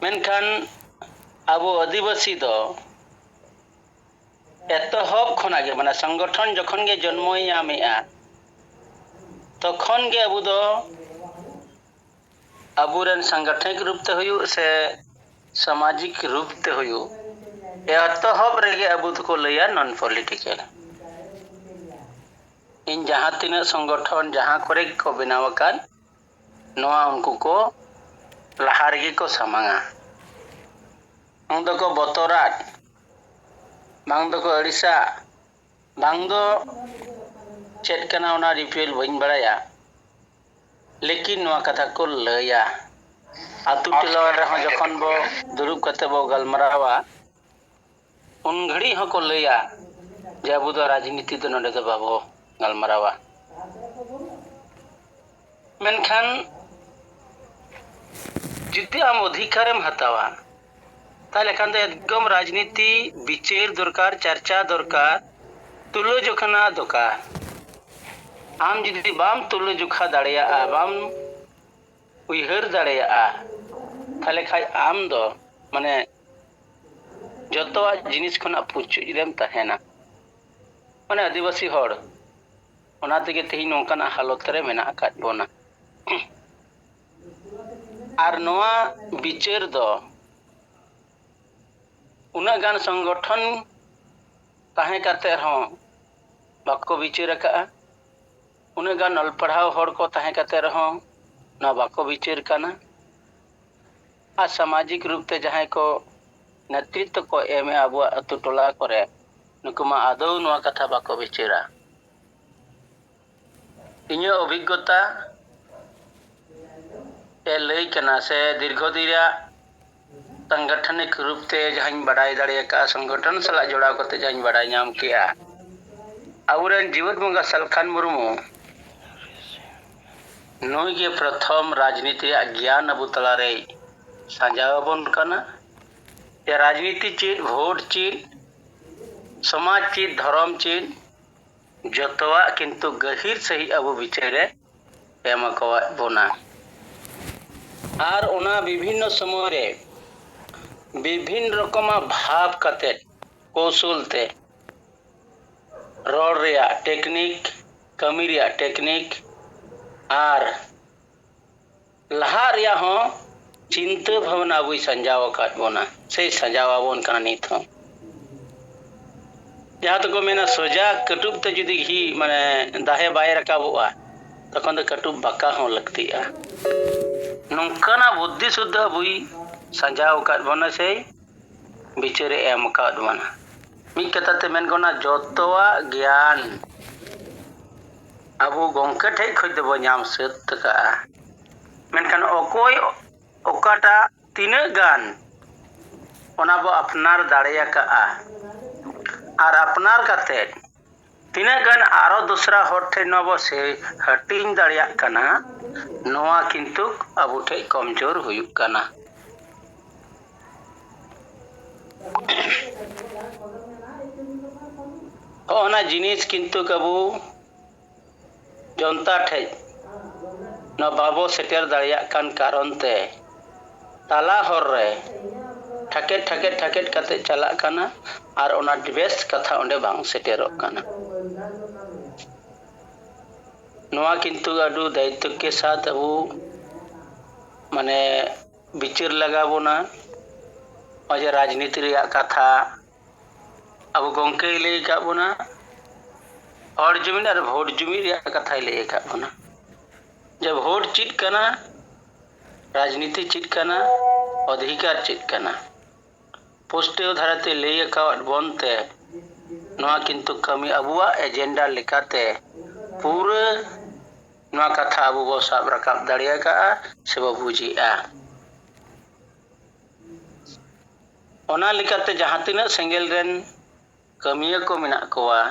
ᱢᱮᱱᱠᱷᱟᱱ ᱟᱵᱚ ᱟᱹᱫᱤᱵᱟᱹᱥᱤ ᱫᱚ ᱮᱛᱚᱦᱚᱵ ᱠᱷᱚᱱᱟᱜ ᱜᱮ, ᱢᱟᱱᱮ ᱥᱚᱝᱜᱚᱴᱷᱚᱱ ᱡᱚᱠᱷᱚᱱ ᱜᱮ ᱡᱚᱱᱢᱚᱭ ᱧᱟᱢᱮᱜᱼᱟ, ᱛᱚᱠᱷᱚᱱ ᱜᱮ ᱟᱵᱚ ᱫᱚ ᱟᱵᱚᱨᱮᱱ ᱥᱟᱝᱜᱚᱴᱷᱚᱱᱤᱠ ᱨᱩᱯ ᱛᱮ ᱦᱩᱭᱩᱜ ᱥᱮ ᱥᱟᱢᱟᱡᱤᱠ ᱨᱩᱯ ᱛᱮ ᱦᱩᱭᱩᱜ, ᱮᱛᱚᱦᱚᱵ ᱨᱮᱜᱮ ᱟᱵᱚ ᱫᱚᱠᱚ ᱞᱟᱹᱭᱟ non political᱾ ᱤᱧ ᱡᱟᱦᱟᱸ ᱛᱤᱱᱟᱹᱜ ᱥᱚᱝᱜᱚᱴᱷᱚᱱ ᱡᱟᱦᱟᱸ ᱠᱚᱨᱮ ᱜᱮᱠᱚ ᱵᱮᱱᱟᱣ ᱟᱠᱟᱫ, ᱱᱚᱣᱟ ᱩᱱᱠᱩ ᱠᱚ ᱞᱟᱦᱟ ᱨᱮᱜᱮ ᱠᱚ ᱥᱟᱢᱟᱝᱟ᱾ ᱵᱟᱝ ᱫᱚᱠᱚ ᱵᱚᱛᱚᱨᱟᱫ, ᱵᱟᱝ ᱫᱚᱠᱚ ᱟᱹᱲᱤᱥᱟᱜ, ᱵᱟᱝ ᱫᱚ ᱪᱮᱫ ᱠᱟᱱᱟ ᱚᱱᱟ ᱰᱤᱴᱮᱞ ᱵᱟᱹᱧ ᱵᱟᱲᱟᱭᱟ, ᱞᱮᱠᱤᱱ ᱱᱚᱣᱟ ᱠᱟᱛᱷᱟ ᱠᱚ ᱞᱟᱹᱭᱟ᱾ ᱟᱛᱳ ᱴᱚᱞᱟ ᱨᱮᱦᱚᱸ ᱡᱚᱠᱷᱚᱱ ᱵᱚ ᱫᱩᱲᱩᱵ ᱠᱟᱛᱮ ᱵᱚ ᱜᱟᱞᱢᱟᱨᱟᱣᱟ, ᱩᱱ ᱜᱷᱟᱹᱲᱤᱡ ᱦᱚᱸᱠᱚ ᱞᱟᱹᱭᱟ ᱡᱮ ᱟᱵᱚ ᱫᱚ ᱨᱟᱡᱽᱱᱤᱛᱤ ᱫᱚ ᱱᱚᱰᱮ ᱫᱚ ᱵᱟᱵᱚ ᱜᱟᱞᱢᱟᱨᱟᱣᱟ᱾ ᱢᱮᱱᱠᱷᱟᱱ ᱡᱩᱫᱤ ᱟᱢ ᱚᱫᱷᱤᱠᱟᱨᱮᱢ ᱦᱟᱛᱟᱣᱟ, ᱛᱟᱦᱞᱮ ᱠᱷᱟᱱ ᱫᱚ ᱮᱠᱫᱚᱢ ᱨᱟᱡᱽᱱᱤᱛᱤ ᱵᱤᱪᱟᱹᱨ ᱫᱚᱨᱠᱟᱨ, ᱪᱟᱨᱪᱟ ᱫᱚᱨᱠᱟᱨ, ᱛᱩᱞᱟᱹᱡᱚᱠᱷᱟ ᱫᱚᱨᱠᱟᱨ᱾ ᱟᱢ ᱡᱩᱫᱤ ᱵᱟᱢ ᱛᱩᱞᱟᱹᱡᱚᱠᱷᱟ ᱫᱟᱲᱮᱭᱟᱜᱼᱟ, ᱵᱟᱢ ᱩᱭᱦᱟᱹᱨ ᱫᱟᱲᱮᱭᱟᱜᱼᱟ, ᱛᱟᱦᱞᱮ ᱠᱷᱟᱡ ᱟᱢ ᱫᱚ ᱢᱟᱱᱮ ᱡᱚᱛᱚᱣᱟᱜ ᱡᱤᱱᱤᱥ ᱠᱷᱚᱱᱟᱜ ᱯᱩᱪᱩᱡ ᱨᱮᱢ ᱛᱟᱦᱮᱱᱟ᱾ ᱢᱟᱱᱮ ᱟᱹᱫᱤᱵᱟᱹᱥᱤ ᱦᱚᱲ ᱚᱱᱟ ᱛᱮᱜᱮ ᱛᱮᱦᱮᱧ ᱱᱚᱝᱠᱟᱱᱟᱜ ᱦᱟᱞᱚᱛ ᱨᱮ ᱢᱮᱱᱟᱜ ᱟᱠᱟᱫ ᱵᱚᱱᱟ᱾ ᱟᱨ ᱱᱚᱣᱟ ᱵᱤᱪᱟᱹᱨ ᱫᱚ ᱩᱱᱟᱹᱜ ᱜᱟᱱ ᱥᱚᱝᱜᱚᱴᱷᱚᱱ ᱛᱟᱦᱮᱸ ᱠᱟᱛᱮ ᱨᱮᱦᱚᱸ ᱵᱟᱠᱚ ᱵᱤᱪᱟᱹᱨ ᱟᱠᱟᱫᱼᱟ᱾ ᱩᱱᱟᱹᱜ ᱜᱟᱱ ᱚᱞ ᱯᱟᱲᱦᱟᱣ ᱦᱚᱲ ᱠᱚ ᱛᱟᱦᱮᱸ ᱠᱟᱛᱮ ᱨᱮᱦᱚᱸ ᱱᱚᱣᱟ ᱵᱟᱠᱚ ᱵᱤᱪᱟᱹᱨ ᱠᱟᱱᱟ᱾ ᱥᱟᱢᱟᱡᱤᱠ ᱨᱩᱯ ᱛᱮ ᱡᱟᱦᱟᱸᱭ ᱠᱚ ᱱᱮᱛᱨᱤᱛᱛᱚ ᱠᱚ ᱮᱢᱮᱜᱼᱟ ᱟᱵᱚᱣᱟᱜ ᱟᱹᱛᱩ ᱴᱚᱞᱟ ᱠᱚᱨᱮ, ᱱᱩᱠᱩ ᱢᱟ ᱟᱫᱚ ᱱᱚᱣᱟ ᱠᱟᱛᱷᱟ ᱵᱟᱠᱚ ᱵᱤᱪᱟᱹᱨᱟ᱾ ᱤᱧᱟᱹᱜ ᱚᱵᱷᱤᱜᱽᱜᱚᱛᱟ ᱮ ᱞᱟᱹᱭ ᱠᱟᱱᱟ, ᱥᱮ ᱫᱤᱨᱜᱷᱚ ᱫᱤᱱ ᱨᱮᱭᱟᱜ ᱥᱟᱝᱜᱚᱴᱷᱚᱱᱤᱠ ᱨᱩᱯ ᱛᱮ ᱡᱟᱦᱟᱸᱧ ᱵᱟᱰᱟᱭ ᱫᱟᱲᱮ ᱟᱠᱟᱫᱼᱟ, ᱥᱚᱝᱜᱚᱴᱷᱚᱱ ᱥᱟᱞᱟᱜ ᱡᱚᱲᱟᱣ ᱠᱟᱛᱮ ᱡᱟᱦᱟᱸᱧ ᱵᱟᱰᱟᱭ ᱧᱟᱢ ᱠᱮᱜᱼᱟ, ᱟᱵᱚᱨᱮᱱ ᱡᱤᱣᱮᱫ ᱵᱚᱸᱜᱟ ᱥᱟᱞᱠᱷᱟᱱ ᱢᱩᱨᱢᱩ ᱱᱩᱭ ᱜᱮ ᱯᱨᱚᱛᱷᱚᱢ ᱨᱟᱡᱽᱱᱤᱛᱤ ᱨᱮᱭᱟᱜ ᱜᱮᱭᱟᱱ ᱟᱵᱚ ᱛᱟᱞᱟᱨᱮᱭ ᱥᱟᱡᱟᱣ ᱟᱵᱚᱱ ᱠᱟᱱᱟ᱾ ᱡᱮ ᱨᱟᱡᱽᱱᱤᱛᱤ ᱪᱮᱫ, ᱵᱷᱳᱴ ᱪᱮᱫ, ᱥᱚᱢᱟᱡᱽ ᱪᱮᱫ, ᱫᱷᱚᱨᱚᱢ ᱪᱮᱫ, ᱡᱚᱛᱚᱣᱟᱜ ᱠᱤᱱᱛᱩ ᱜᱟᱹᱦᱤᱨ ᱥᱟᱹᱦᱤᱡ ᱟᱵᱚ ᱵᱤᱪᱟᱹᱨ ᱮ ᱮᱢ ᱟᱠᱟᱣᱟᱫ ᱵᱚᱱᱟ᱾ ᱟᱨ ᱚᱱᱟ ᱵᱤᱵᱷᱤᱱᱱᱚ ᱥᱚᱢᱚᱭ ᱨᱮ ᱵᱤᱵᱷᱤᱱ ᱨᱚᱠᱚᱢᱟᱜ ᱵᱷᱟᱵᱽ ᱠᱟᱛᱮ, ᱠᱳᱣᱥᱚᱞ ᱛᱮ, ᱨᱚᱲ ᱨᱮᱭᱟᱜ ᱴᱮᱠᱱᱤᱠ, ᱠᱟᱹᱢᱤ ᱨᱮᱭᱟᱜ ᱴᱮᱠᱱᱤᱠ ᱟᱨ ᱞᱟᱦᱟᱜ ᱨᱮᱭᱟᱜ ᱦᱚᱸ ᱪᱤᱱᱛᱟᱹ ᱵᱷᱟᱵᱽᱱᱟ ᱟᱵᱚᱭ ᱥᱟᱡᱟᱣ ᱟᱠᱟᱫ ᱵᱚᱱᱟ, ᱥᱮᱭ ᱥᱟᱡᱟᱣ ᱟᱵᱚᱱ ᱠᱟᱱᱟ ᱱᱤᱛ ᱦᱚᱸ᱾ ᱡᱟᱦᱟᱸ ᱫᱚᱠᱚ ᱢᱮᱱᱟ, ᱥᱚᱡᱟ ᱠᱟᱹᱴᱩᱵ ᱛᱮ ᱡᱩᱫᱤ ᱜᱷᱤ, ᱢᱟᱱᱮ, ᱫᱟᱦᱮ ᱵᱟᱭ ᱨᱟᱠᱟᱵᱚᱜᱼᱟ, ᱛᱚᱠᱷᱚᱱ ᱫᱚ ᱠᱟᱹᱴᱩᱵ ᱵᱟᱸᱠᱟ ᱦᱚᱸ ᱞᱟᱹᱠᱛᱤᱜᱼᱟ᱾ ᱱᱚᱝᱠᱟᱱᱟᱜ ᱵᱩᱫᱽᱫᱷᱤ ᱥᱩᱫᱽᱫᱷᱟᱹ ᱟᱵᱚᱭ ᱥᱟᱡᱟᱣ ᱟᱠᱟᱫ ᱵᱚᱱᱟ, ᱥᱮᱭ ᱵᱤᱪᱟᱹᱨᱮ ᱮᱢ ᱟᱠᱟᱫ ᱵᱚᱱᱟ᱾ ᱢᱤᱫ ᱠᱟᱛᱷᱟ ᱛᱮ ᱢᱮᱱ ᱜᱟᱱᱚᱜᱼᱟ, ᱡᱚᱛᱚᱣᱟᱜ ᱜᱮᱭᱟᱱ ᱟᱵᱚ ᱜᱚᱢᱠᱮ ᱴᱷᱮᱡ ᱠᱷᱚᱡ ᱫᱚᱵᱚ ᱧᱟᱢ ᱥᱟᱹᱛ ᱟᱠᱟᱫᱼᱟ᱾ ᱢᱮᱱᱠᱷᱟᱱ ᱚᱠᱚᱭ ᱚᱠᱟᱴᱟᱜ ᱛᱤᱱᱟᱹᱜ ᱜᱟᱱ, ᱚᱱᱟ ᱵᱚ ᱟᱯᱱᱟᱨ ᱫᱟᱲᱮ ᱟᱠᱟᱫᱼᱟ᱾ ᱟᱨ ᱟᱯᱱᱟᱨ ᱠᱟᱛᱮᱫ ᱛᱤᱱᱟᱹᱜ ᱜᱟᱱ ᱟᱨᱚ ᱫᱚᱥᱨᱟ ᱦᱚᱲ ᱴᱷᱮᱱ ᱱᱚᱣᱟ ᱵᱚ ᱥᱮ ᱦᱟᱹᱴᱤᱧ ᱫᱟᱲᱮᱭᱟᱜ ᱠᱟᱱᱟ, ᱱᱚᱣᱟ ᱠᱤᱱᱛᱩ ᱟᱵᱚ ᱴᱷᱮᱡ ᱠᱚᱢᱡᱳᱨ ᱦᱩᱭᱩᱜ ᱠᱟᱱᱟ᱾ ᱦᱚᱸᱜᱼᱚ ᱱᱟ ᱡᱤᱱᱤᱥ ᱠᱤᱱᱛᱩ ᱟᱵᱚ ᱡᱚᱱᱛᱟ ᱴᱷᱮᱡ ᱱᱚᱣᱟ ᱵᱟᱵᱚ ᱥᱮᱴᱮᱨ ᱫᱟᱲᱮᱭᱟᱜ ᱠᱟᱱ ᱠᱟᱨᱚᱱ ᱛᱮ ᱛᱟᱞᱟ ᱦᱚᱨ ᱨᱮ ᱴᱷᱟᱠᱮᱫ, ᱴᱷᱟᱠᱮᱫ, ᱴᱷᱟᱠᱮᱫ ᱠᱟᱛᱮ ᱪᱟᱞᱟᱜ ᱠᱟᱱᱟ ᱟᱨ ᱚᱱᱟ ᱵᱮᱥ ᱠᱟᱛᱷᱟ ᱚᱸᱰᱮ ᱵᱟᱝ ᱥᱮᱴᱮᱨᱚᱜ ᱠᱟᱱᱟ᱾ ᱱᱚᱣᱟ ᱠᱤᱱᱛᱩ ᱟᱹᱰᱤ ᱫᱟᱭᱤᱛᱛᱚ ᱠᱮ ᱥᱟᱛ ᱟᱵᱚ, ᱢᱟᱱᱮ, ᱵᱤᱪᱟᱹᱨ ᱞᱟᱜᱟᱣ ᱵᱚᱱᱟ᱾ ᱱᱚᱜᱼᱚᱭ ᱡᱮ ᱨᱟᱡᱽᱱᱤᱛᱤ ᱨᱮᱭᱟᱜ ᱠᱟᱛᱷᱟ, ᱟᱵᱚ ᱜᱚᱢᱠᱮᱭ ᱞᱟᱹᱭ ᱟᱠᱟᱫ ᱵᱚᱱᱟ, ᱦᱚᱲ ᱡᱩᱢᱤᱫ ᱟᱨ ᱵᱷᱳᱴ ᱡᱩᱢᱤᱫ ᱨᱮᱭᱟᱜ ᱠᱟᱛᱷᱟᱭ ᱞᱟᱹᱭ ᱟᱠᱟᱫ ᱵᱚᱱᱟ᱾ ᱡᱮ ᱵᱷᱳᱴ ᱪᱮᱫ ᱠᱟᱱᱟ, ᱨᱟᱡᱽᱱᱤᱛᱤ ᱪᱮᱫ ᱠᱟᱱᱟ, ᱚᱫᱷᱤᱠᱟᱨ ᱪᱮᱫ ᱠᱟᱱᱟ? ᱯᱩᱥᱴᱟᱹᱣ ᱫᱷᱟᱨᱟᱛᱮ ᱞᱟᱹᱭ ᱟᱠᱟᱣᱟᱫ ᱵᱚᱱ ᱛᱮ ᱱᱚᱣᱟ ᱠᱤᱱᱛᱩ ᱠᱟᱹᱢᱤ ᱟᱵᱚᱣᱟᱜ ᱮᱡᱮᱱᱰᱟ ᱞᱮᱠᱟᱛᱮ ᱯᱩᱨᱟᱹ ᱱᱚᱣᱟ ᱠᱟᱛᱷᱟ ᱟᱵᱚ ᱵᱚ ᱥᱟᱵ ᱨᱟᱠᱟᱵ ᱫᱟᱲᱮ ᱟᱠᱟᱫᱼᱟ ᱥᱮ ᱵᱚ ᱵᱩᱡᱮᱜᱼᱟ᱾ ᱚᱱᱟ ᱞᱮᱠᱟᱛᱮ ᱡᱟᱦᱟᱸ ᱛᱤᱱᱟᱹᱜ ᱥᱮᱸᱜᱮᱞ ᱨᱮᱱ ᱠᱟᱹᱢᱤᱭᱟᱹ ᱠᱚ ᱢᱮᱱᱟᱜ ᱠᱚᱣᱟ,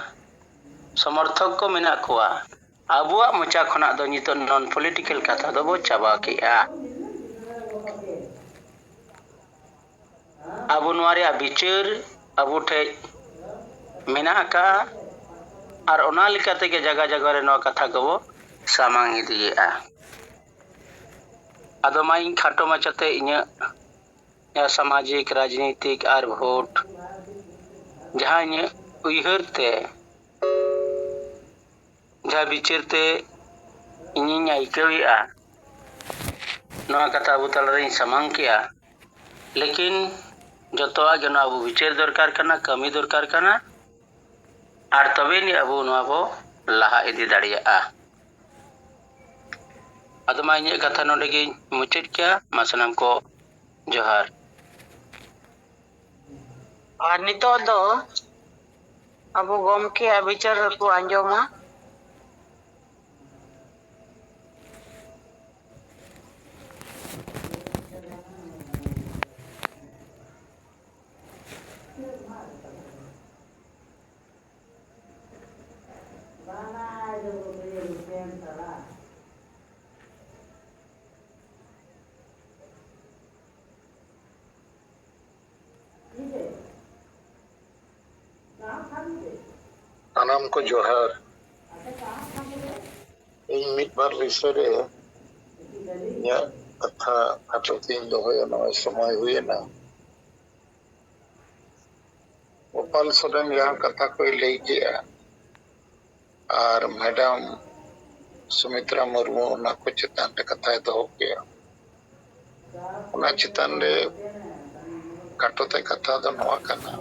ᱥᱚᱢᱚᱨᱛᱷᱚᱠ ᱠᱚ ᱢᱮᱱᱟᱜ ᱠᱚᱣᱟ, ᱟᱵᱚᱣᱟᱜ ᱢᱚᱪᱟ ᱠᱷᱚᱱᱟᱜ ᱫᱚ ᱱᱤᱛᱚᱜ non political ᱠᱟᱛᱷᱟ ᱫᱚᱵᱚ ᱪᱟᱵᱟ ᱠᱮᱜᱼᱟ᱾ ᱟᱵᱚ ᱱᱚᱣᱟ ᱨᱮᱭᱟᱜ ᱵᱤᱪᱟᱹᱨ ᱟᱵᱚ ᱴᱷᱮᱡ ᱢᱮᱱᱟᱜ ᱟᱠᱟᱫᱼᱟ, ᱟᱨ ᱚᱱᱟ ᱞᱮᱠᱟ ᱛᱮᱜᱮ ᱡᱟᱭᱜᱟ ᱡᱟᱭᱜᱟ ᱨᱮ ᱱᱚᱣᱟ ᱠᱟᱛᱷᱟ ᱠᱚᱵᱚ ᱥᱟᱢᱟᱝ ᱤᱫᱤᱭᱮᱫᱼᱟ᱾ ᱟᱫᱚ ᱢᱟ ᱤᱧ ᱠᱷᱟᱴᱚ ᱢᱟᱪᱷᱟᱛᱮ ᱤᱧᱟᱹᱜ ᱥᱟᱢᱟᱡᱤᱠ, ᱨᱟᱡᱽᱱᱤᱛᱤᱠ ᱟᱨ ᱵᱷᱳᱴ ᱡᱟᱦᱟᱸ ᱤᱧᱟᱹᱜ ᱩᱭᱦᱟᱹᱨ ᱛᱮ, ᱡᱟᱦᱟᱸ ᱵᱤᱪᱟᱹᱨ ᱛᱮ ᱤᱧᱤᱧ ᱟᱹᱭᱠᱟᱹᱣᱮᱫᱼᱟ, ᱱᱚᱣᱟ ᱠᱟᱛᱷᱟ ᱟᱵᱚ ᱛᱟᱞᱟᱨᱮᱧ ᱥᱟᱢᱟᱝ ᱠᱮᱜᱼᱟ᱾ ᱞᱮᱠᱤᱱ ᱡᱚᱛᱚᱣᱟᱜ ᱜᱮ ᱱᱚᱣᱟ ᱟᱵᱚ ᱵᱤᱪᱟᱹᱨ ᱫᱚᱨᱠᱟᱨ ᱠᱟᱱᱟ, ᱠᱟᱹᱢᱤ ᱫᱚᱨᱠᱟᱨ ᱠᱟᱱᱟ, ᱟᱨ ᱛᱚᱵᱮ ᱟᱹᱱᱤᱡ ᱟᱵᱚ ᱱᱚᱣᱟ ᱵᱚ ᱞᱟᱦᱟ ᱤᱫᱤ ᱫᱟᱲᱮᱭᱟᱜᱼᱟ᱾ ᱟᱫᱚ ᱢᱟ ᱤᱧᱟᱹᱜ ᱠᱟᱛᱷᱟ ᱱᱚᱰᱮ ᱜᱤᱧ ᱢᱩᱪᱟᱹᱫ ᱠᱮᱜᱼᱟ᱾ ᱢᱟ ᱥᱟᱱᱟᱢ ᱠᱚ ᱡᱚᱦᱟᱨ᱾ ᱟᱨ ᱱᱤᱛᱚᱜ ᱫᱚ ᱟᱵᱚ ᱜᱚᱢᱠᱮᱭᱟᱜ ᱵᱤᱪᱟᱹᱨ ᱠᱚ ᱟᱸᱡᱚᱢᱟ᱾ ᱥᱟᱱᱟᱢ ᱠᱚ ᱡᱚᱦᱟᱨ᱾ ᱤᱧ ᱢᱤᱫ ᱵᱟᱨ ᱵᱤᱥᱚᱭ ᱨᱮ ᱤᱧᱟᱹᱜ ᱠᱟᱛᱷᱟ ᱠᱷᱟᱴᱚ ᱛᱮᱧ ᱫᱚᱦᱚᱭᱟ, ᱱᱚᱜᱼᱚᱭ ᱥᱚᱢᱚᱭ ᱦᱩᱭᱮᱱᱟ᱾ ᱜᱳᱯᱟᱞ ᱥᱚᱨᱮᱱ ᱡᱟᱦᱟᱸ ᱠᱟᱛᱷᱟ ᱠᱚᱭ ᱞᱟᱹᱭ ᱠᱮᱜᱼᱟ, ᱟᱨ ᱢᱮᱰᱟᱢ ᱥᱩᱢᱤᱛᱨᱟ ᱢᱩᱨᱢᱩ ᱚᱱᱟ ᱠᱚ ᱪᱮᱛᱟᱱ ᱨᱮ ᱠᱟᱛᱷᱟᱭ ᱫᱚᱦᱚ ᱠᱮᱜᱼᱟ, ᱚᱱᱟ ᱪᱮᱛᱟᱱ ᱨᱮ ᱠᱷᱟᱴᱚ ᱛᱮ ᱠᱟᱛᱷᱟ ᱫᱚ ᱱᱚᱣᱟ ᱠᱟᱱᱟ,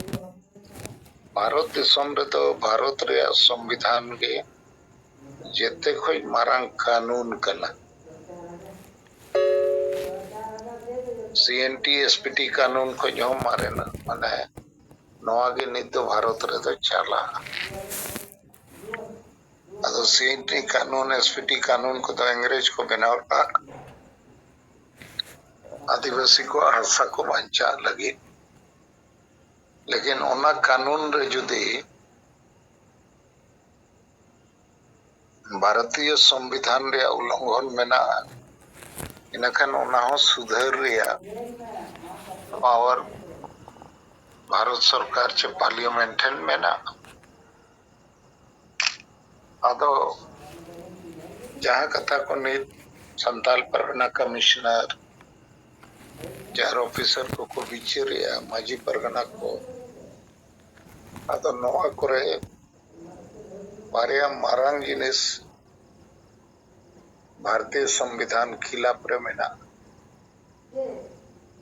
ᱵᱷᱟᱨᱚᱛ ᱫᱤᱥᱚᱢ ᱨᱮᱫᱚ ᱵᱷᱟᱨᱚᱛ ᱨᱮᱭᱟᱜ ᱥᱚᱝᱵᱤᱫᱷᱟᱱ ᱜᱮ ᱡᱮᱛᱮ ᱠᱷᱚᱱ ᱢᱟᱨᱟᱝ ᱠᱟᱹᱱᱩᱱ ᱠᱟᱱᱟ᱾ ᱥᱤ N T S P T ᱠᱟᱹᱱᱩᱱ ᱠᱷᱚᱱ ᱦᱚᱸ ᱢᱟᱨᱮᱱᱟ᱾ ᱢᱟᱱᱮ ᱱᱚᱣᱟ ᱜᱮ ᱱᱤᱛ ᱫᱚ ᱵᱷᱟᱨᱚᱛ ᱨᱮᱫᱚ ᱪᱟᱞᱟᱜᱼᱟ᱾ ᱟᱫᱚ ᱥᱤ ᱮᱱ ᱴᱤ ᱠᱟᱹᱱᱩᱱ, ᱮᱥ ᱯᱤ ᱴᱤ ᱠᱟᱹᱱᱩᱱ ᱠᱚᱫᱚ ᱤᱝᱨᱮᱡᱽ ᱠᱚ ᱵᱮᱱᱟᱣ ᱞᱮᱫᱟ ᱟᱹᱫᱤᱵᱟᱹᱥᱤ ᱠᱚᱣᱟᱜ ᱦᱟᱥᱟ ᱠᱚ ᱵᱟᱧᱪᱟᱜ ᱞᱟᱹᱜᱤᱫ᱾ ᱞᱮᱠᱤᱱ ᱚᱱᱟ ᱠᱟᱹᱱᱩᱱ ᱨᱮ ᱡᱩᱫᱤ ᱵᱷᱟᱨᱚᱛᱤᱭᱚ ᱥᱚᱝᱵᱤᱫᱷᱟᱱ ᱨᱮᱭᱟᱜ ᱩᱞᱞᱚᱝᱜᱷᱚᱱ ᱢᱮᱱᱟᱜᱼᱟ, ᱤᱱᱟᱹᱠᱷᱟᱱ ᱚᱱᱟ ᱦᱚᱸ ᱥᱩᱫᱷᱟᱹᱨ ᱨᱮᱭᱟᱜ ᱯᱟᱣᱟᱨ ᱵᱷᱟᱨᱚᱛ ᱥᱚᱨᱠᱟᱨ ᱪᱮ ᱯᱟᱨᱞᱤᱭᱟᱢᱮᱱᱴ ᱴᱷᱮᱱ ᱢᱮᱱᱟᱜᱼᱟ᱾ ᱟᱫᱚ ᱡᱟᱦᱟᱸ ᱠᱟᱛᱷᱟ ᱠᱚ ᱱᱤᱛ ᱥᱟᱱᱛᱟᱞ ᱯᱟᱨᱜᱟᱱᱟ ᱠᱚᱢᱤᱥᱚᱱᱟᱨ, ᱡᱟᱦᱟᱸ ᱚᱯᱷᱤᱥᱟᱨ ᱠᱚᱠᱚ ᱵᱤᱪᱟᱹᱨᱮᱜᱼᱟ, ᱢᱟᱹᱡᱷᱤ ᱯᱟᱨᱜᱟᱱᱟ ᱠᱚ, ᱟᱫᱚ ᱱᱚᱣᱟ ᱠᱚᱨᱮ ᱵᱟᱨᱭᱟ ᱢᱟᱨᱟᱝ ᱡᱤᱱᱤᱥ ᱵᱷᱟᱨᱚᱛᱤᱭᱚ ᱥᱚᱝᱵᱤᱫᱷᱟᱱ ᱠᱷᱤᱞᱟᱯ ᱨᱮ ᱢᱮᱱᱟᱜᱼᱟ᱾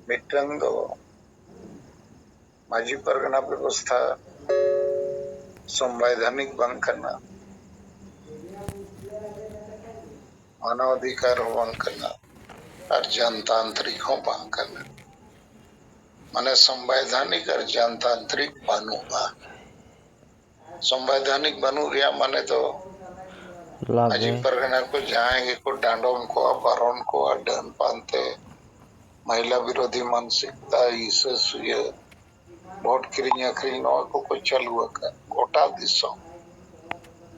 ᱢᱤᱫᱴᱟᱝ ᱫᱚ ᱢᱟᱹᱡᱷᱤ ᱯᱟᱨᱜᱟᱱᱟ ᱵᱮᱵᱚᱥᱛᱷᱟ ᱥᱚᱝᱵᱤᱫᱷᱟᱱᱤᱠ ᱵᱟᱝ ᱠᱟᱱᱟ, ᱢᱟᱱᱟᱣ ᱚᱫᱷᱤᱠᱟᱨ ᱦᱚᱸ ᱵᱟᱝ ᱠᱟᱱᱟ, ᱟᱨ ᱡᱚᱱᱛᱟᱱᱛᱨᱤᱠ ᱦᱚᱸ ᱵᱟᱝ ᱠᱟᱱᱟ᱾ ᱢᱟᱱᱮ ᱥᱚᱝᱵᱤᱫᱷᱟᱱᱤᱠ ᱟᱨ ᱡᱚᱱᱛᱟᱱᱛᱨᱤᱠ ᱵᱟᱹᱱᱩᱜᱼᱟ᱾ ᱥᱚᱝᱵᱤᱫᱷᱟᱱᱤᱠ ᱵᱟᱹᱱᱩᱜ ᱨᱮᱭᱟᱜ ᱢᱟᱱᱮ ᱫᱚ ᱞᱟᱵᱷ ᱢᱟᱹᱡᱷᱤ ᱜᱮ᱾ ᱯᱟᱨᱜᱟᱱᱟ ᱠᱚ ᱡᱟᱦᱟᱸᱭ ᱜᱮᱠᱚ ᱰᱟᱸᱰᱚᱢ ᱠᱚᱣᱟ, ᱵᱟᱨᱚᱱ ᱠᱚᱣᱟ, ᱰᱟᱹᱱ ᱯᱟᱱᱛᱮ, ᱢᱚᱦᱤᱞᱟ ᱵᱤᱨᱳᱫᱷᱤ ᱢᱟᱱᱥᱤᱠᱛᱟ, ᱦᱤᱥᱟᱹ ᱥᱩᱭᱟᱹ, ᱵᱷᱳᱴ ᱠᱤᱨᱤᱧ ᱟᱹᱠᱷᱨᱤᱧ, ᱱᱚᱣᱟ ᱠᱚᱠᱚ ᱪᱟᱹᱞᱩ ᱟᱠᱟᱫ ᱜᱚᱴᱟ ᱫᱤᱥᱚᱢ᱾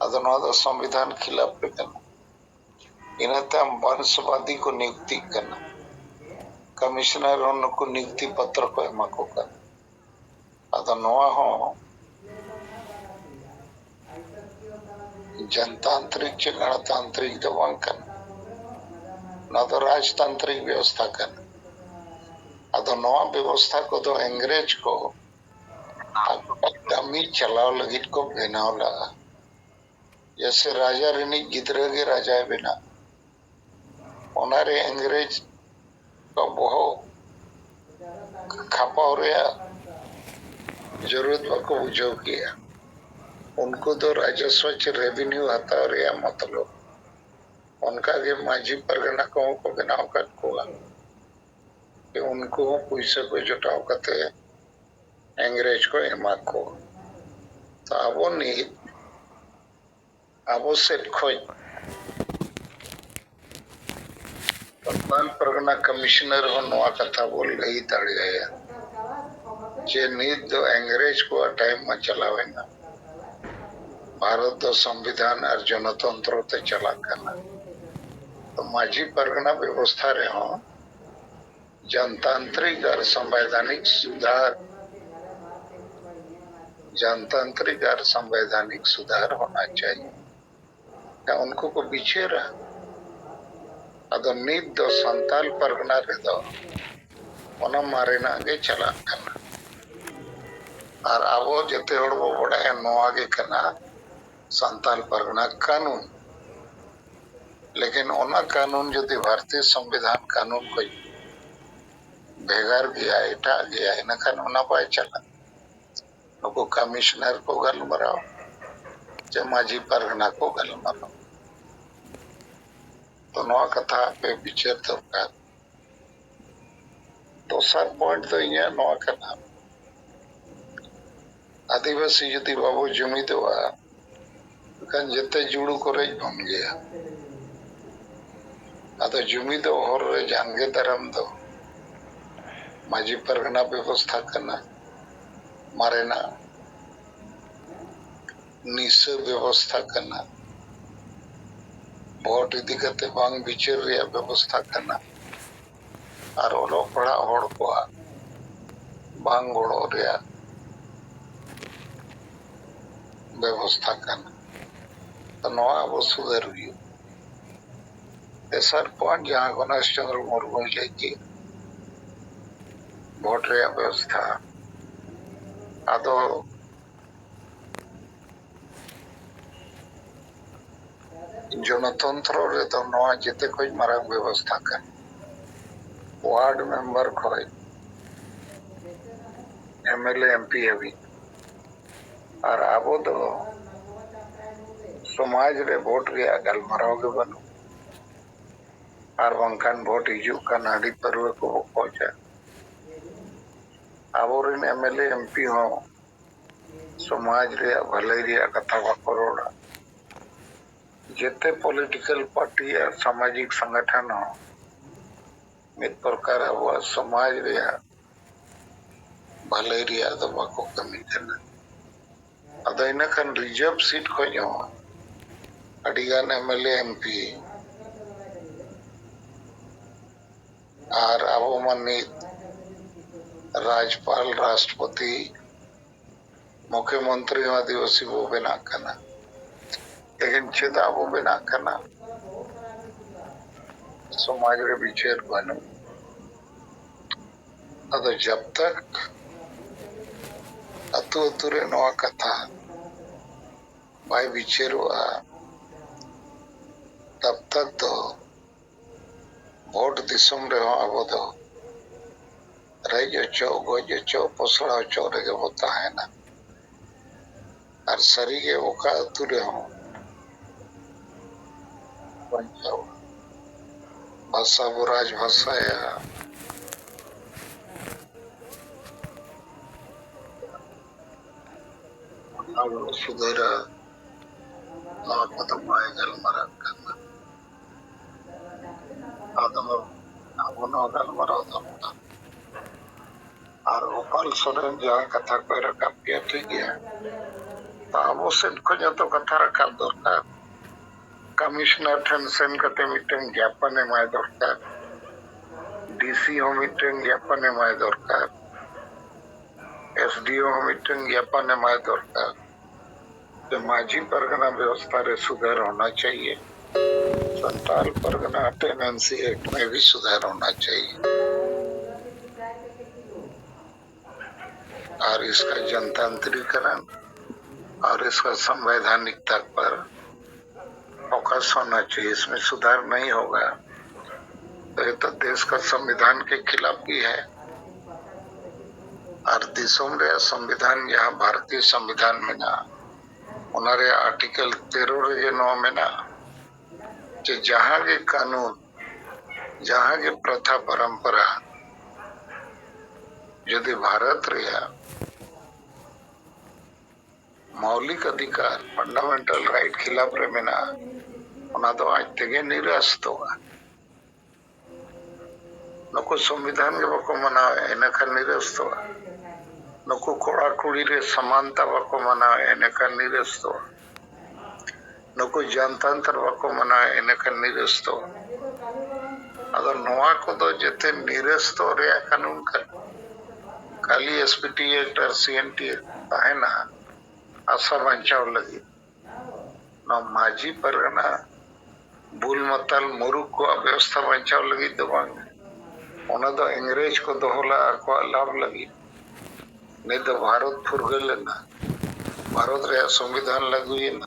ᱟᱫᱚ ᱱᱚᱣᱟ ᱫᱚ ᱥᱚᱝᱵᱤᱫᱷᱟᱱ ᱠᱷᱤᱞᱟᱯ ᱨᱮ ᱠᱟᱱᱟ᱾ ᱤᱱᱟᱹ ᱛᱟᱭᱚᱢ ᱵᱚᱝᱥᱚᱵᱟᱫᱤ ᱠᱚ ᱱᱤᱭᱩᱠᱛᱤᱜ ᱠᱟᱱᱟ, ᱠᱚᱢᱤᱥᱚᱱᱟᱨ ᱦᱚᱸ ᱱᱩᱠᱩ ᱱᱤᱭᱩᱠᱛᱤ ᱯᱚᱛᱨᱚ ᱠᱚ ᱮᱢᱟ ᱠᱚ ᱠᱟᱱᱟ᱾ ᱟᱫᱚ ᱱᱚᱣᱟ ᱦᱚᱸ ᱡᱚᱱᱛᱟᱱᱛᱨᱤᱠ ᱪᱮ ᱜᱚᱱᱚᱛᱟᱱᱛᱨᱤᱠ ᱫᱚ ᱵᱟᱝ ᱠᱟᱱᱟ, ᱱᱚᱣᱟ ᱫᱚ ᱨᱟᱡᱽᱛᱟᱱᱛᱨᱤᱠ ᱵᱮᱵᱚᱥᱛᱷᱟ ᱠᱟᱱᱟ᱾ ᱟᱫᱚ ᱱᱚᱣᱟ ᱵᱮᱵᱚᱥᱛᱷᱟ ᱠᱚᱫᱚ ᱤᱝᱨᱮᱡᱽ ᱠᱚ ᱟᱠᱚᱣᱟᱜ ᱠᱟᱹᱢᱤ ᱪᱟᱞᱟᱣ ᱞᱟᱹᱜᱤᱫ ᱠᱚ ᱵᱮᱱᱟᱣ ᱞᱮᱫᱼᱟ᱾ ᱡᱮᱭᱥᱮ ᱨᱟᱡᱟ ᱨᱤᱱᱤᱡ ᱜᱤᱫᱽᱨᱟᱹ ᱜᱮ ᱨᱟᱡᱟᱭ ᱵᱮᱱᱟᱜ, ᱚᱱᱟᱨᱮ ᱤᱝᱨᱮᱡᱽ ᱠᱚ ᱵᱚᱦᱚᱜ ᱠᱷᱟᱯᱟᱣ ᱨᱮᱭᱟᱜ ᱡᱚᱨᱩᱨᱟᱛ ᱵᱟᱠᱚ ᱵᱩᱡᱷᱟᱹᱣ ᱠᱮᱜᱼᱟ᱾ ᱩᱱᱠᱩ ᱫᱚ ᱨᱟᱡᱚᱥᱣᱚ ᱪᱮ ᱨᱮᱵᱷᱤᱱᱤᱭᱩ ᱦᱟᱛᱟᱣ ᱨᱮᱭᱟᱜ ᱢᱚᱛᱞᱚᱵ᱾ ᱚᱱᱠᱟᱜᱮ ᱢᱟᱹᱡᱷᱤ ᱯᱟᱨᱜᱟᱱᱟ ᱠᱚᱦᱚᱸ ᱠᱚ ᱵᱮᱱᱟᱣ ᱟᱠᱟᱫ ᱠᱚᱣᱟ᱾ ᱩᱱᱠᱩ ᱦᱚᱸ ᱯᱩᱭᱥᱟᱹ ᱠᱚ ᱡᱚᱴᱟᱣ ᱠᱟᱛᱮ ᱤᱝᱨᱮᱡᱽ ᱠᱚ ᱮᱢᱟ ᱠᱚ᱾ ᱛᱚ ᱟᱵᱚ ᱱᱤᱛ ᱟᱵᱚ ᱥᱮᱫ ᱠᱷᱚᱱ ᱥᱟᱱᱛᱟᱲ ᱯᱟᱨᱜᱟᱱᱟ ᱠᱚᱢᱤᱥᱚᱱᱟᱨ ᱦᱚᱸ ᱱᱚᱣᱟ ᱠᱟᱛᱷᱟ ᱵᱚ ᱞᱟᱹᱭ ᱫᱟᱲᱮᱭᱟᱭᱟ ᱡᱮ ᱱᱤᱛ ᱫᱚ ᱤᱝᱨᱮᱡᱽ ᱠᱚᱣᱟᱜ ᱴᱟᱭᱤᱢ ᱢᱟ ᱪᱟᱞᱟᱣ ᱮᱱᱟ, ᱵᱷᱟᱨᱚᱛ ᱫᱚ ᱥᱚᱝᱵᱤᱫᱷᱟᱱ ᱟᱨ ᱡᱚᱱᱚᱛᱚᱱᱛᱨᱚ ᱛᱮ ᱪᱟᱞᱟᱜ ᱠᱟᱱᱟ᱾ ᱛᱚ ᱢᱟᱹᱡᱷᱤ ᱯᱟᱨᱜᱟᱱᱟ ᱵᱮᱵᱚᱥᱛᱷᱟ ᱨᱮᱦᱚᱸ जनतांत्रिक और संवैधानिक सुधार, जनतांत्रिक और संवैधानिक सुधार होना चाहिए। ᱩᱱᱠᱩ ᱠᱚ ᱵᱤᱪᱟᱹᱨᱟ᱾ ᱟᱫᱚ ᱱᱤᱛ ᱫᱚ ᱥᱟᱱᱛᱟᱞ ᱯᱟᱨᱜᱟᱱᱟ ᱨᱮᱫᱚ ᱚᱱᱟ ᱢᱟᱨᱮᱱᱟᱜ ᱜᱮ ᱪᱟᱞᱟᱜ ᱠᱟᱱᱟ᱾ ᱟᱨ ᱟᱵᱚ ᱡᱮᱛᱮ ᱦᱚᱲ ᱵᱚ ᱵᱟᱰᱟᱭᱟ ᱱᱚᱣᱟ ᱜᱮ ᱠᱟᱱᱟ ᱥᱟᱱᱛᱟᱞ ᱯᱟᱨᱜᱟᱱᱟ ᱠᱟᱹᱱᱩᱱ᱾ ᱞᱮᱠᱤᱱ ᱚᱱᱟ ᱠᱟᱹᱱᱩᱱ ᱡᱩᱫᱤ ᱵᱷᱟᱨᱚᱛᱤᱭᱚ ᱥᱚᱝᱵᱤᱫᱷᱟᱱ ᱠᱟᱹᱱᱩᱱ ᱠᱷᱚᱱ ᱵᱷᱮᱜᱟᱨ ᱜᱮᱭᱟ, ᱮᱴᱟᱜ ᱜᱮᱭᱟ, ᱤᱱᱟᱹᱠᱷᱟᱱ ᱚᱱᱟ ᱵᱟᱭ ᱪᱟᱞᱟᱜ᱾ ᱱᱩᱠᱩ ᱠᱚᱢᱤᱥᱚᱱᱟᱨ ᱠᱚ ᱜᱟᱞᱢᱟᱨᱟᱣ, ᱪᱮ ᱢᱟᱹᱡᱷᱤ ᱯᱟᱨᱜᱟᱱᱟ ᱠᱚ ᱜᱟᱞᱢᱟᱨᱟᱣ᱾ ᱛᱚ ᱱᱚᱣᱟ ᱠᱟᱛᱷᱟ ᱟᱯᱮ ᱵᱤᱪᱟᱹᱨ ᱫᱚᱨᱠᱟᱨ᱾ ᱫᱚᱥᱟᱨ ᱯᱚᱭᱮᱱᱴ ᱫᱚ ᱤᱧᱟᱹᱜ ᱱᱚᱣᱟ ᱠᱟᱱᱟ, ᱟᱹᱫᱤᱵᱟᱹᱥᱤ ᱡᱩᱫᱤ ᱵᱟᱵᱚ ᱡᱩᱢᱤᱫᱚᱜᱼᱟ, ᱮᱱᱠᱷᱟᱱ ᱡᱮᱛᱮ ᱡᱩᱲᱩ ᱠᱚ ᱨᱮᱡ ᱵᱚᱱ ᱜᱮᱭᱟ᱾ ᱟᱫᱚ ᱡᱩᱢᱤᱫᱚᱜ ᱦᱚᱨ ᱨᱮ ᱡᱟᱸᱜᱮ ᱫᱟᱨᱟᱢ ᱫᱚ ᱢᱟᱹᱡᱷᱤ ᱯᱟᱨᱜᱟᱱᱟ ᱵᱮᱵᱚᱥᱛᱷᱟ ᱠᱟᱱᱟ, ᱢᱟᱨᱮᱱᱟᱜ ᱱᱤᱥᱟᱹ ᱵᱮᱵᱚᱥᱛᱷᱟ ᱠᱟᱱᱟ, ᱵᱷᱳᱴ ᱤᱫᱤ ᱠᱟᱛᱮ ᱵᱟᱝ ᱵᱤᱪᱟᱹᱨ ᱨᱮᱭᱟᱜ ᱵᱮᱵᱚᱥᱛᱷᱟ ᱠᱟᱱᱟ, ᱟᱨ ᱚᱞᱚᱜ ᱯᱟᱲᱦᱟᱜ ᱦᱚᱲ ᱠᱚᱣᱟᱜ ᱵᱟᱝ ᱜᱚᱲᱚ ᱨᱮᱭᱟᱜ ᱵᱮᱵᱚᱥᱛᱷᱟ ᱠᱟᱱᱟ᱾ ᱛᱚ ᱱᱚᱣᱟ ᱟᱵᱚ ᱥᱩᱫᱷᱟᱹᱨ ᱦᱩᱭᱩᱜ᱾ ᱛᱮᱥᱟᱨ ᱯᱚᱭᱮᱱᱴ ᱡᱟᱦᱟᱸ ᱜᱚᱱᱮᱥ ᱪᱚᱸᱫᱽᱨᱚ ᱢᱩᱨᱢᱩᱭ ᱞᱟᱹᱭ ᱠᱮᱫ, ᱵᱷᱳᱴ ᱨᱮᱭᱟᱜ ᱵᱮᱵᱚᱥᱛᱷᱟ, ᱟᱫᱚ ᱡᱚᱱᱚᱛᱚᱱᱛᱨᱚ ᱨᱮᱫᱚ ᱱᱚᱣᱟ ᱡᱮᱛᱮ ᱠᱷᱚᱱ ᱢᱟᱨᱟᱝ ᱵᱮᱵᱚᱥᱛᱷᱟ ᱠᱟᱱᱟ, ᱣᱟᱨᱰ ᱢᱮᱢᱵᱟᱨ ᱠᱷᱚᱱ M L A, M P ᱦᱟᱹᱵᱤᱡ᱾ ᱟᱨ ᱟᱵᱚ ᱫᱚ ᱥᱚᱢᱟᱡᱽ ᱨᱮ ᱵᱷᱳᱴ ᱨᱮᱭᱟᱜ ᱜᱟᱞᱢᱟᱨᱟᱣ ᱜᱮ ᱵᱟᱹᱱᱩᱜ᱾ ᱟᱨ ᱵᱟᱝᱠᱷᱟᱱ ᱵᱷᱳᱴ ᱦᱤᱡᱩᱜ ᱠᱟᱱ ᱦᱟᱺᱰᱤ ᱯᱟᱹᱨᱣᱟᱹ ᱠᱚ ᱵᱚᱠᱚᱡᱟ᱾ ᱟᱵᱚᱨᱮᱱ M L A, M P ᱦᱚᱸ ᱥᱚᱢᱟᱡᱽ ᱨᱮᱭᱟᱜ ᱵᱷᱟᱹᱞᱟᱹᱭ ᱨᱮᱭᱟᱜ ᱠᱟᱛᱷᱟ ᱵᱟᱠᱚ ᱨᱚᱲᱟ᱾ ᱡᱮᱛᱮ ᱯᱚᱞᱤᱴᱤᱠᱮᱞ ᱯᱟᱨᱴᱤ ᱟᱨ ᱥᱟᱢᱟᱡᱤᱠ ᱥᱚᱝᱜᱚᱴᱷᱚᱱ ᱦᱚᱸ ᱢᱤᱫ ᱯᱨᱚᱠᱟᱨ ᱟᱵᱚᱣᱟᱜ ᱥᱚᱢᱟᱡᱽ ᱨᱮᱭᱟᱜ ᱵᱷᱟᱹᱞᱟᱹᱭ ᱨᱮᱭᱟᱜ ᱫᱚ ᱵᱟᱠᱚ ᱠᱟᱹᱢᱤ ᱠᱟᱱᱟ᱾ ᱟᱫᱚ ᱤᱱᱟᱹ ᱠᱷᱟᱱ ᱨᱤᱡᱟᱨᱵᱷ ᱥᱤᱴ ᱠᱷᱚᱱ ᱦᱚᱸ ᱟᱹᱰᱤᱜᱟᱱ M L A, M P R ᱟᱵᱚ ᱢᱟ ᱱᱤᱛ ᱨᱟᱡᱽᱯᱟᱞ, ᱨᱟᱥᱴᱨᱚᱯᱚᱛᱤ, ᱢᱩᱠᱷᱭᱚᱢᱚᱱᱛᱨᱤ ᱦᱚᱸ ᱟᱹᱫᱤᱵᱟᱹᱥᱤ ᱵᱚ ᱵᱮᱱᱟᱜ ᱠᱟᱱᱟ᱾ ᱞᱮᱠᱤᱱ ᱪᱮᱫᱟᱜ ᱵᱚ ᱵᱮᱱᱟᱜ ᱠᱟᱱᱟ? ᱥᱚᱢᱟᱡᱽ ᱨᱮ ᱵᱤᱪᱟᱹᱨ ᱵᱟᱹᱱᱩᱜ᱾ ᱟᱫᱚ ᱡᱟᱵ ᱛᱟᱠ ᱟᱹᱛᱩ ᱟᱹᱛᱩ ᱨᱮ ᱱᱚᱣᱟ ᱠᱟᱛᱷᱟ ᱵᱟᱭ ᱵᱤᱪᱟᱹᱨᱚᱜᱼᱟ, ᱛᱟᱵ ᱛᱟᱠ ᱫᱚ ᱵᱷᱳᱴ ᱫᱤᱥᱚᱢ ᱨᱮᱦᱚᱸ ᱟᱵᱚ ᱫᱚ ᱨᱮᱡ ᱦᱚᱪᱚᱜ, ᱜᱚᱡ ᱦᱚᱪᱚᱜ, ᱯᱚᱥᱲᱟ ᱦᱚᱪᱚᱜ ᱨᱮᱜᱮ ᱵᱚ ᱛᱟᱦᱮᱱᱟ᱾ ᱟᱨ ᱥᱟᱹᱨᱤᱜᱮ ᱚᱠᱟ ᱟᱹᱛᱩ ᱨᱮᱦᱚᱸ ᱵᱟᱧᱪᱟᱣᱟ᱾ ᱵᱷᱟᱥᱟ ᱵᱚ ᱨᱟᱡᱽ ᱵᱷᱟᱥᱟᱭᱟ, ᱚᱱᱟ ᱵᱚ ᱥᱩᱫᱷᱟᱹᱨᱟ, ᱱᱚᱣᱟ ᱠᱚᱫᱚ ᱵᱟᱭ ᱜᱟᱞᱢᱟᱨᱟᱜ ᱠᱟᱱᱟ᱾ ᱟᱫᱚ ᱟᱵᱚ ᱱᱚᱣᱟ ᱜᱟᱞᱢᱟᱨᱟᱣ ᱫᱚᱨᱠᱟᱨ᱾ ᱟᱨ ᱜᱳᱯᱟᱞ ᱥᱚᱨᱮᱱ ᱡᱟᱦᱟᱸ ᱠᱟᱛᱷᱟ ᱠᱚᱭ ᱨᱟᱠᱟᱵ ᱠᱮᱜᱼᱟ, ᱴᱷᱤᱠ ᱜᱮᱭᱟ᱾ ᱛᱚ ᱟᱵᱚ ᱥᱮᱫ ᱠᱷᱚᱱ ᱡᱚᱛᱚ ᱠᱟᱛᱷᱟ ᱨᱟᱠᱟᱵ ᱫᱚᱨᱠᱟᱨ᱾ ᱠᱚᱢᱤᱥᱚᱱᱟᱨ ᱴᱷᱮᱱ ᱥᱮᱱ ᱠᱟᱛᱮ ᱢᱤᱫᱴᱮᱱ ᱜᱮᱯᱚᱱ ᱮᱢᱟᱭ ᱫᱚᱨᱠᱟᱨ᱾ ᱰᱤ ᱥᱤ ᱦᱚᱸ ᱢᱤᱫᱴᱮᱱ ᱜᱮᱯᱚᱱ ᱮᱢᱟᱭ ᱫᱚᱨᱠᱟᱨ᱾ ᱮᱥ ᱰᱤ ᱳ ᱦᱚᱸ ᱢᱤᱫᱴᱮᱱ ᱜᱮᱯᱚᱱ ᱮᱢᱟᱭ ᱫᱚᱨᱠᱟᱨ᱾ ᱡᱮ ᱢᱟᱹᱡᱷᱤ ᱯᱟᱨᱜᱟᱱᱟ ᱵᱮᱵᱚᱥᱛᱷᱟ ᱨᱮ ᱥᱩᱫᱷᱟᱨ ᱦᱳᱱᱟ ᱪᱟᱦᱤᱭᱮ, ᱥᱟᱱᱛᱟᱲ ᱯᱟᱨᱜᱟᱱᱟ ᱴᱮᱱᱮᱱᱥᱤ ᱮᱠᱴ ᱢᱮ ᱵᱷᱤ ᱥᱩᱫᱷᱟᱨ ᱦᱳᱱᱟ ᱪᱟᱦᱤᱭᱮ᱾ और इसका जनतांत्रिकरण और इसका संवैधानिकता पर फोकस होना चाहिए। इसमें सुधार नहीं होगा तो ये तो देश का संविधान के खिलाफ भी है। ᱟᱨ ᱫᱤᱥᱚᱢ ᱨᱮᱭᱟᱜ ᱥᱚᱝᱵᱤᱫᱷᱟᱱ, ᱡᱟᱦᱟᱸ ᱵᱷᱟᱨᱚᱛᱤᱭᱚ ᱥᱚᱝᱵᱤᱫᱷᱟᱱ ᱢᱮᱱᱟᱜᱼᱟ, ᱚᱱᱟ ᱨᱮᱭᱟᱜ ᱟᱨᱴᱤᱠᱮᱞ ᱛᱮᱨᱚ ᱨᱮᱜᱮ ᱱᱚᱣᱟ ᱢᱮᱱᱟᱜᱼᱟ ᱡᱮ ᱡᱟᱦᱟᱸ ᱜᱮ ᱠᱟᱹᱱᱩᱱ ᱡᱟᱦᱟᱸ ᱜᱮ ᱯᱨᱚᱛᱷᱟ ᱯᱚᱨᱚᱢᱯᱚᱨᱟ ᱡᱩᱫᱤ ᱵᱷᱟᱨᱚᱛ ᱨᱮᱭᱟᱜ ᱢᱳᱣᱞᱤᱠ ᱚᱫᱷᱤᱠᱟᱨ, ᱯᱷᱟᱱᱰᱟᱢᱮᱱᱴᱟᱞ ᱨᱟᱭᱤᱴ ᱠᱷᱤᱞᱟᱯ ᱨᱮ ᱢᱮᱱᱟᱜᱼᱟ, ᱚᱱᱟ ᱫᱚ ᱟᱡ ᱛᱮᱜᱮ ᱱᱤᱨᱟᱥᱛᱚᱜᱼᱟ᱾ ᱱᱩᱠᱩ ᱥᱚᱝᱵᱤᱫᱷᱟᱱ ᱜᱮ ᱵᱟᱠᱚ ᱢᱟᱱᱟᱣᱟ, ᱤᱱᱟᱹᱠᱷᱟᱱ ᱱᱤᱨᱟᱥᱛᱚᱜᱼᱟ᱾ ᱱᱩᱠᱩ ᱠᱚᱲᱟ ᱠᱩᱲᱤ ᱨᱮ ᱥᱚᱢᱟᱱᱛᱟ ᱵᱟᱠᱚ ᱢᱟᱱᱟᱣᱟ, ᱤᱱᱟᱹᱠᱷᱟᱱ ᱱᱤᱨᱟᱥᱛᱚᱜᱼᱟ᱾ ᱱᱩᱠᱩ ᱡᱚᱱᱛᱚᱱᱛᱨ ᱵᱟᱠᱚ ᱢᱟᱱᱟᱣᱟ, ᱤᱱᱟᱹᱠᱷᱟᱱ ᱱᱤᱨᱟᱥᱛᱚᱜᱼᱟ᱾ ᱟᱫᱚ ᱱᱚᱣᱟ ᱠᱚᱫᱚ ᱡᱮᱛᱮ ᱱᱤᱨᱟᱥᱛᱚᱜ ᱨᱮᱭᱟᱜ ᱠᱟᱹᱱᱩᱱ ᱠᱟᱱᱟ᱾ ᱠᱷᱟᱹᱞᱤ ᱮᱥ ᱯᱤ ᱴᱤ ᱮᱠᱴ ᱟᱨ ᱥᱤ ᱮᱱ ᱴᱤ ᱮᱠᱴ ᱛᱟᱦᱮᱱᱟ ᱟᱥᱟ ᱵᱟᱧᱪᱟᱣ ᱞᱟᱹᱜᱤᱫ᱾ ᱱᱚᱣᱟ ᱢᱟᱹᱡᱷᱤ ᱯᱟᱨᱜᱟᱱᱟ ᱵᱩᱞ ᱢᱟᱛᱟᱞ ᱢᱩᱨᱩᱠ ᱠᱚᱣᱟᱜ ᱵᱮᱵᱚᱥᱛᱷᱟ ᱵᱟᱧᱪᱟᱣ ᱞᱟᱹᱜᱤᱫ ᱫᱚ ᱵᱟᱝ, ᱚᱱᱟ ᱫᱚ ᱤᱝᱨᱮᱡᱽ ᱠᱚ ᱫᱚᱦᱚ ᱞᱮᱫᱼᱟ ᱟᱠᱚᱣᱟᱜ ᱞᱟᱵᱷ ᱞᱟᱹᱜᱤᱫ᱾ ᱱᱤᱛ ᱫᱚ ᱵᱷᱟᱨᱚᱛ ᱯᱷᱩᱨᱜᱟᱹᱞ ᱮᱱᱟ, ᱵᱷᱟᱨᱚᱛ ᱨᱮᱭᱟᱜ ᱥᱚᱝᱵᱤᱫᱷᱟᱱ ᱞᱟᱹᱜᱩᱭᱮᱱᱟ,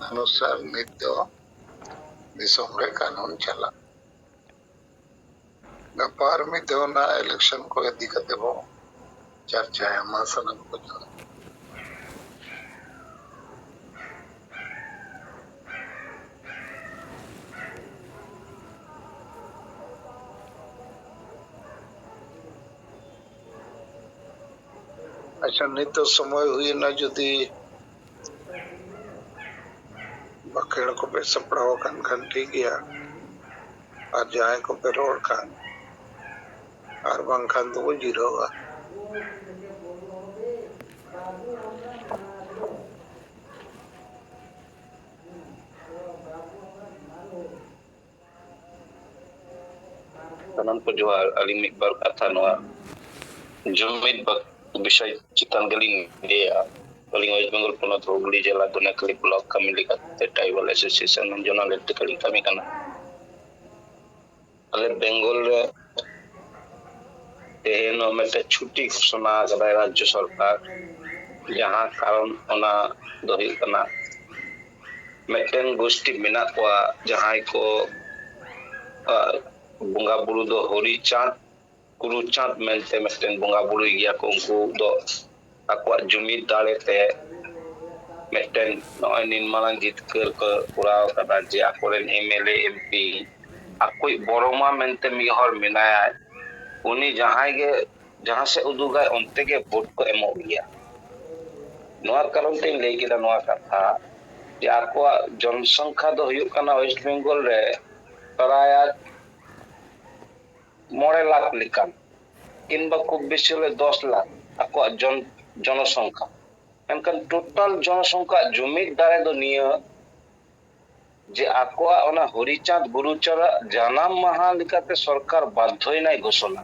ᱚᱱᱩᱥᱟᱨ ᱱᱤᱛ ᱫᱚ ᱫᱤᱥᱚᱢ ᱨᱮ ᱠᱟᱹᱱᱩᱱ ᱪᱟᱞᱟᱜ᱾ ᱜᱟᱯᱟ ᱟᱨ ᱢᱤᱫ ᱫᱷᱟᱣ ᱚᱱᱟ ᱤᱞᱮᱠᱥᱚᱱ ᱠᱚ ᱤᱫᱤ ᱠᱟᱛᱮ ᱵᱚ ᱪᱟᱨᱪᱟᱭᱟ᱾ ᱢᱟ ᱥᱟᱱᱟᱢ ᱠᱚ ᱡᱚᱦᱟᱨ᱾ ᱟᱪᱪᱷᱟ, ᱱᱤᱛ ᱫᱚ ᱥᱚᱢᱚᱭ ᱦᱩᱭᱮᱱᱟ, ᱡᱩᱫᱤ ᱵᱟᱠᱷᱮᱲ ᱠᱚᱯᱮ ᱥᱟᱯᱲᱟᱣ ᱟᱠᱟᱱ ᱠᱷᱟᱱ ᱴᱷᱤᱠ ᱜᱮᱭᱟ, ᱟᱨ ᱡᱟᱦᱟᱸᱭ ᱠᱚᱯᱮ ᱨᱚᱲ ᱠᱷᱟᱱ, ᱟᱨ ᱵᱟᱝᱠᱷᱟᱱ ᱫᱚᱵᱚ ᱡᱤᱨᱟᱹᱜᱼᱟ᱾ ᱥᱟᱱᱟᱢ ᱠᱚ ᱡᱚᱦᱟᱨ᱾ ᱟᱹᱞᱤᱧ ᱢᱤᱫ ᱵᱟᱨ ᱠᱟᱛᱷᱟ ᱱᱚᱣᱟ ᱡᱩᱢᱤᱫ ᱵᱟᱠ-, ᱵᱤᱥᱚᱭ ᱪᱮᱛᱟᱱ ᱜᱮᱞᱤᱧ ᱞᱟᱹᱭᱟ᱾ ᱟᱹᱞᱤᱧ ᱳᱭᱮᱥᱴ ᱵᱮᱝᱜᱚᱞ ᱯᱚᱱᱚᱛ ᱦᱩᱜᱽᱞᱤ ᱡᱮᱞᱟ ᱜᱩᱱᱟᱠᱷᱟᱞᱤ ᱵᱞᱚᱠ ᱠᱟᱹᱢᱤ ᱞᱮᱠᱟᱛᱮ ᱴᱨᱟᱭᱵᱟᱞ ᱮᱥᱳᱥᱤᱭᱮᱥᱚᱱ ᱡᱚᱱᱟᱞ ᱦᱮᱰ ᱛᱮᱞᱤᱧ ᱠᱟᱹᱢᱤ ᱠᱟᱱᱟ᱾ ᱟᱞᱮ ᱵᱮᱝᱜᱚᱞ ᱨᱮ ᱛᱮᱦᱮᱧ ᱦᱚᱸ ᱢᱤᱫᱴᱮᱡ ᱪᱷᱩᱴᱤ ᱜᱷᱳᱥᱚᱱᱟ ᱟᱠᱟᱫᱟᱭ ᱨᱟᱡᱽᱡᱚ ᱥᱚᱨᱠᱟᱨ᱾ ᱡᱟᱦᱟᱸ ᱠᱟᱨᱚᱱ ᱚᱱᱟ ᱫᱚ ᱦᱩᱭᱩᱜ ᱠᱟᱱᱟ, ᱢᱤᱫᱴᱮᱱ ᱜᱳᱥᱴᱤ ᱢᱮᱱᱟᱜ ᱠᱚᱣᱟ ᱡᱟᱦᱟᱸᱭ ᱠᱚ, ᱟ, ᱵᱚᱸᱜᱟ ᱵᱩᱨᱩ ᱫᱚ ᱦᱚᱨᱤ ᱪᱟᱸᱫ ᱠᱩᱨᱩ ᱪᱟᱸᱫ ᱢᱮᱱᱛᱮ ᱢᱤᱫᱴᱮᱱ ᱵᱚᱸᱜᱟ ᱵᱩᱨᱩᱭ ᱜᱮᱭᱟ ᱠᱚ᱾ ᱩᱱᱠᱩ ᱫᱚ ᱟᱠᱚᱣᱟᱜ ᱡᱩᱢᱤᱫ ᱫᱟᱲᱮ ᱛᱮ ᱢᱤᱫᱴᱮᱱ ᱱᱚᱜᱼᱚᱭ ᱱᱤᱱ ᱢᱟᱨᱟᱝ ᱡᱤᱛᱠᱟᱹᱨ ᱠᱚ ᱠᱚᱨᱟᱣ ᱠᱟᱫᱟ, ᱡᱮ ᱟᱠᱚᱨᱮᱱ M L A, M P ᱟᱠᱚᱭᱤᱡ ᱵᱚᱨᱚᱢᱟ ᱢᱮᱱᱛᱮ ᱢᱤᱫ ᱦᱚᱲ ᱢᱮᱱᱟᱭᱟ, ᱩᱱᱤ ᱡᱟᱦᱟᱸᱭ ᱜᱮ ᱡᱟᱦᱟᱸ ᱥᱮᱫ ᱩᱫᱩᱜᱟᱭ ᱚᱱᱛᱮ ᱜᱮ ᱵᱷᱳᱴ ᱠᱚ ᱮᱢᱚᱜ ᱜᱮᱭᱟ᱾ ᱱᱚᱣᱟ ᱠᱟᱨᱚᱱ ᱛᱮᱧ ᱞᱟᱹᱭ ᱠᱮᱫᱟ ᱱᱚᱣᱟ ᱠᱟᱛᱷᱟ, ᱡᱮ ᱟᱠᱚᱣᱟᱜ ᱡᱚᱱᱥᱚᱝᱠᱷᱟ ᱫᱚ ᱦᱩᱭᱩᱜ ᱠᱟᱱᱟ ᱳᱭᱮᱥᱴ ᱵᱮᱝᱜᱚᱞ ᱨᱮ ᱯᱨᱟᱭ ᱢᱚᱬᱮ ᱞᱟᱠᱷ ᱞᱮᱠᱟᱱ, ᱠᱤᱝᱵᱟ ᱠᱷᱩᱵ ᱵᱮᱥᱤ ᱦᱚᱞᱮ ᱫᱚᱥ ᱞᱟᱠᱷ ᱟᱠᱚᱣᱟᱜ ᱡᱚᱱ ᱡᱚᱱᱚᱥᱚᱝᱠᱷᱟ᱾ ᱢᱮᱱᱠᱷᱟᱱ ᱴᱳᱴᱟᱞ ᱡᱚᱱᱚᱥᱚᱝᱠᱷᱟ ᱡᱩᱢᱤᱫ ᱫᱟᱲᱮ ᱫᱚ ᱱᱤᱭᱟᱹ, ᱡᱮ ᱟᱠᱚᱣᱟᱜ ᱚᱱᱟ ᱦᱚᱨᱤᱪᱟᱸᱫᱽ ᱜᱩᱨᱩᱪᱟᱸᱫᱟᱜ ᱡᱟᱱᱟᱢ ᱢᱟᱦᱟ ᱞᱮᱠᱟᱛᱮ ᱥᱚᱨᱠᱟᱨ ᱵᱟᱫᱽᱫᱷᱚᱭᱮᱱᱟᱭ ᱜᱷᱳᱥᱚᱱᱟ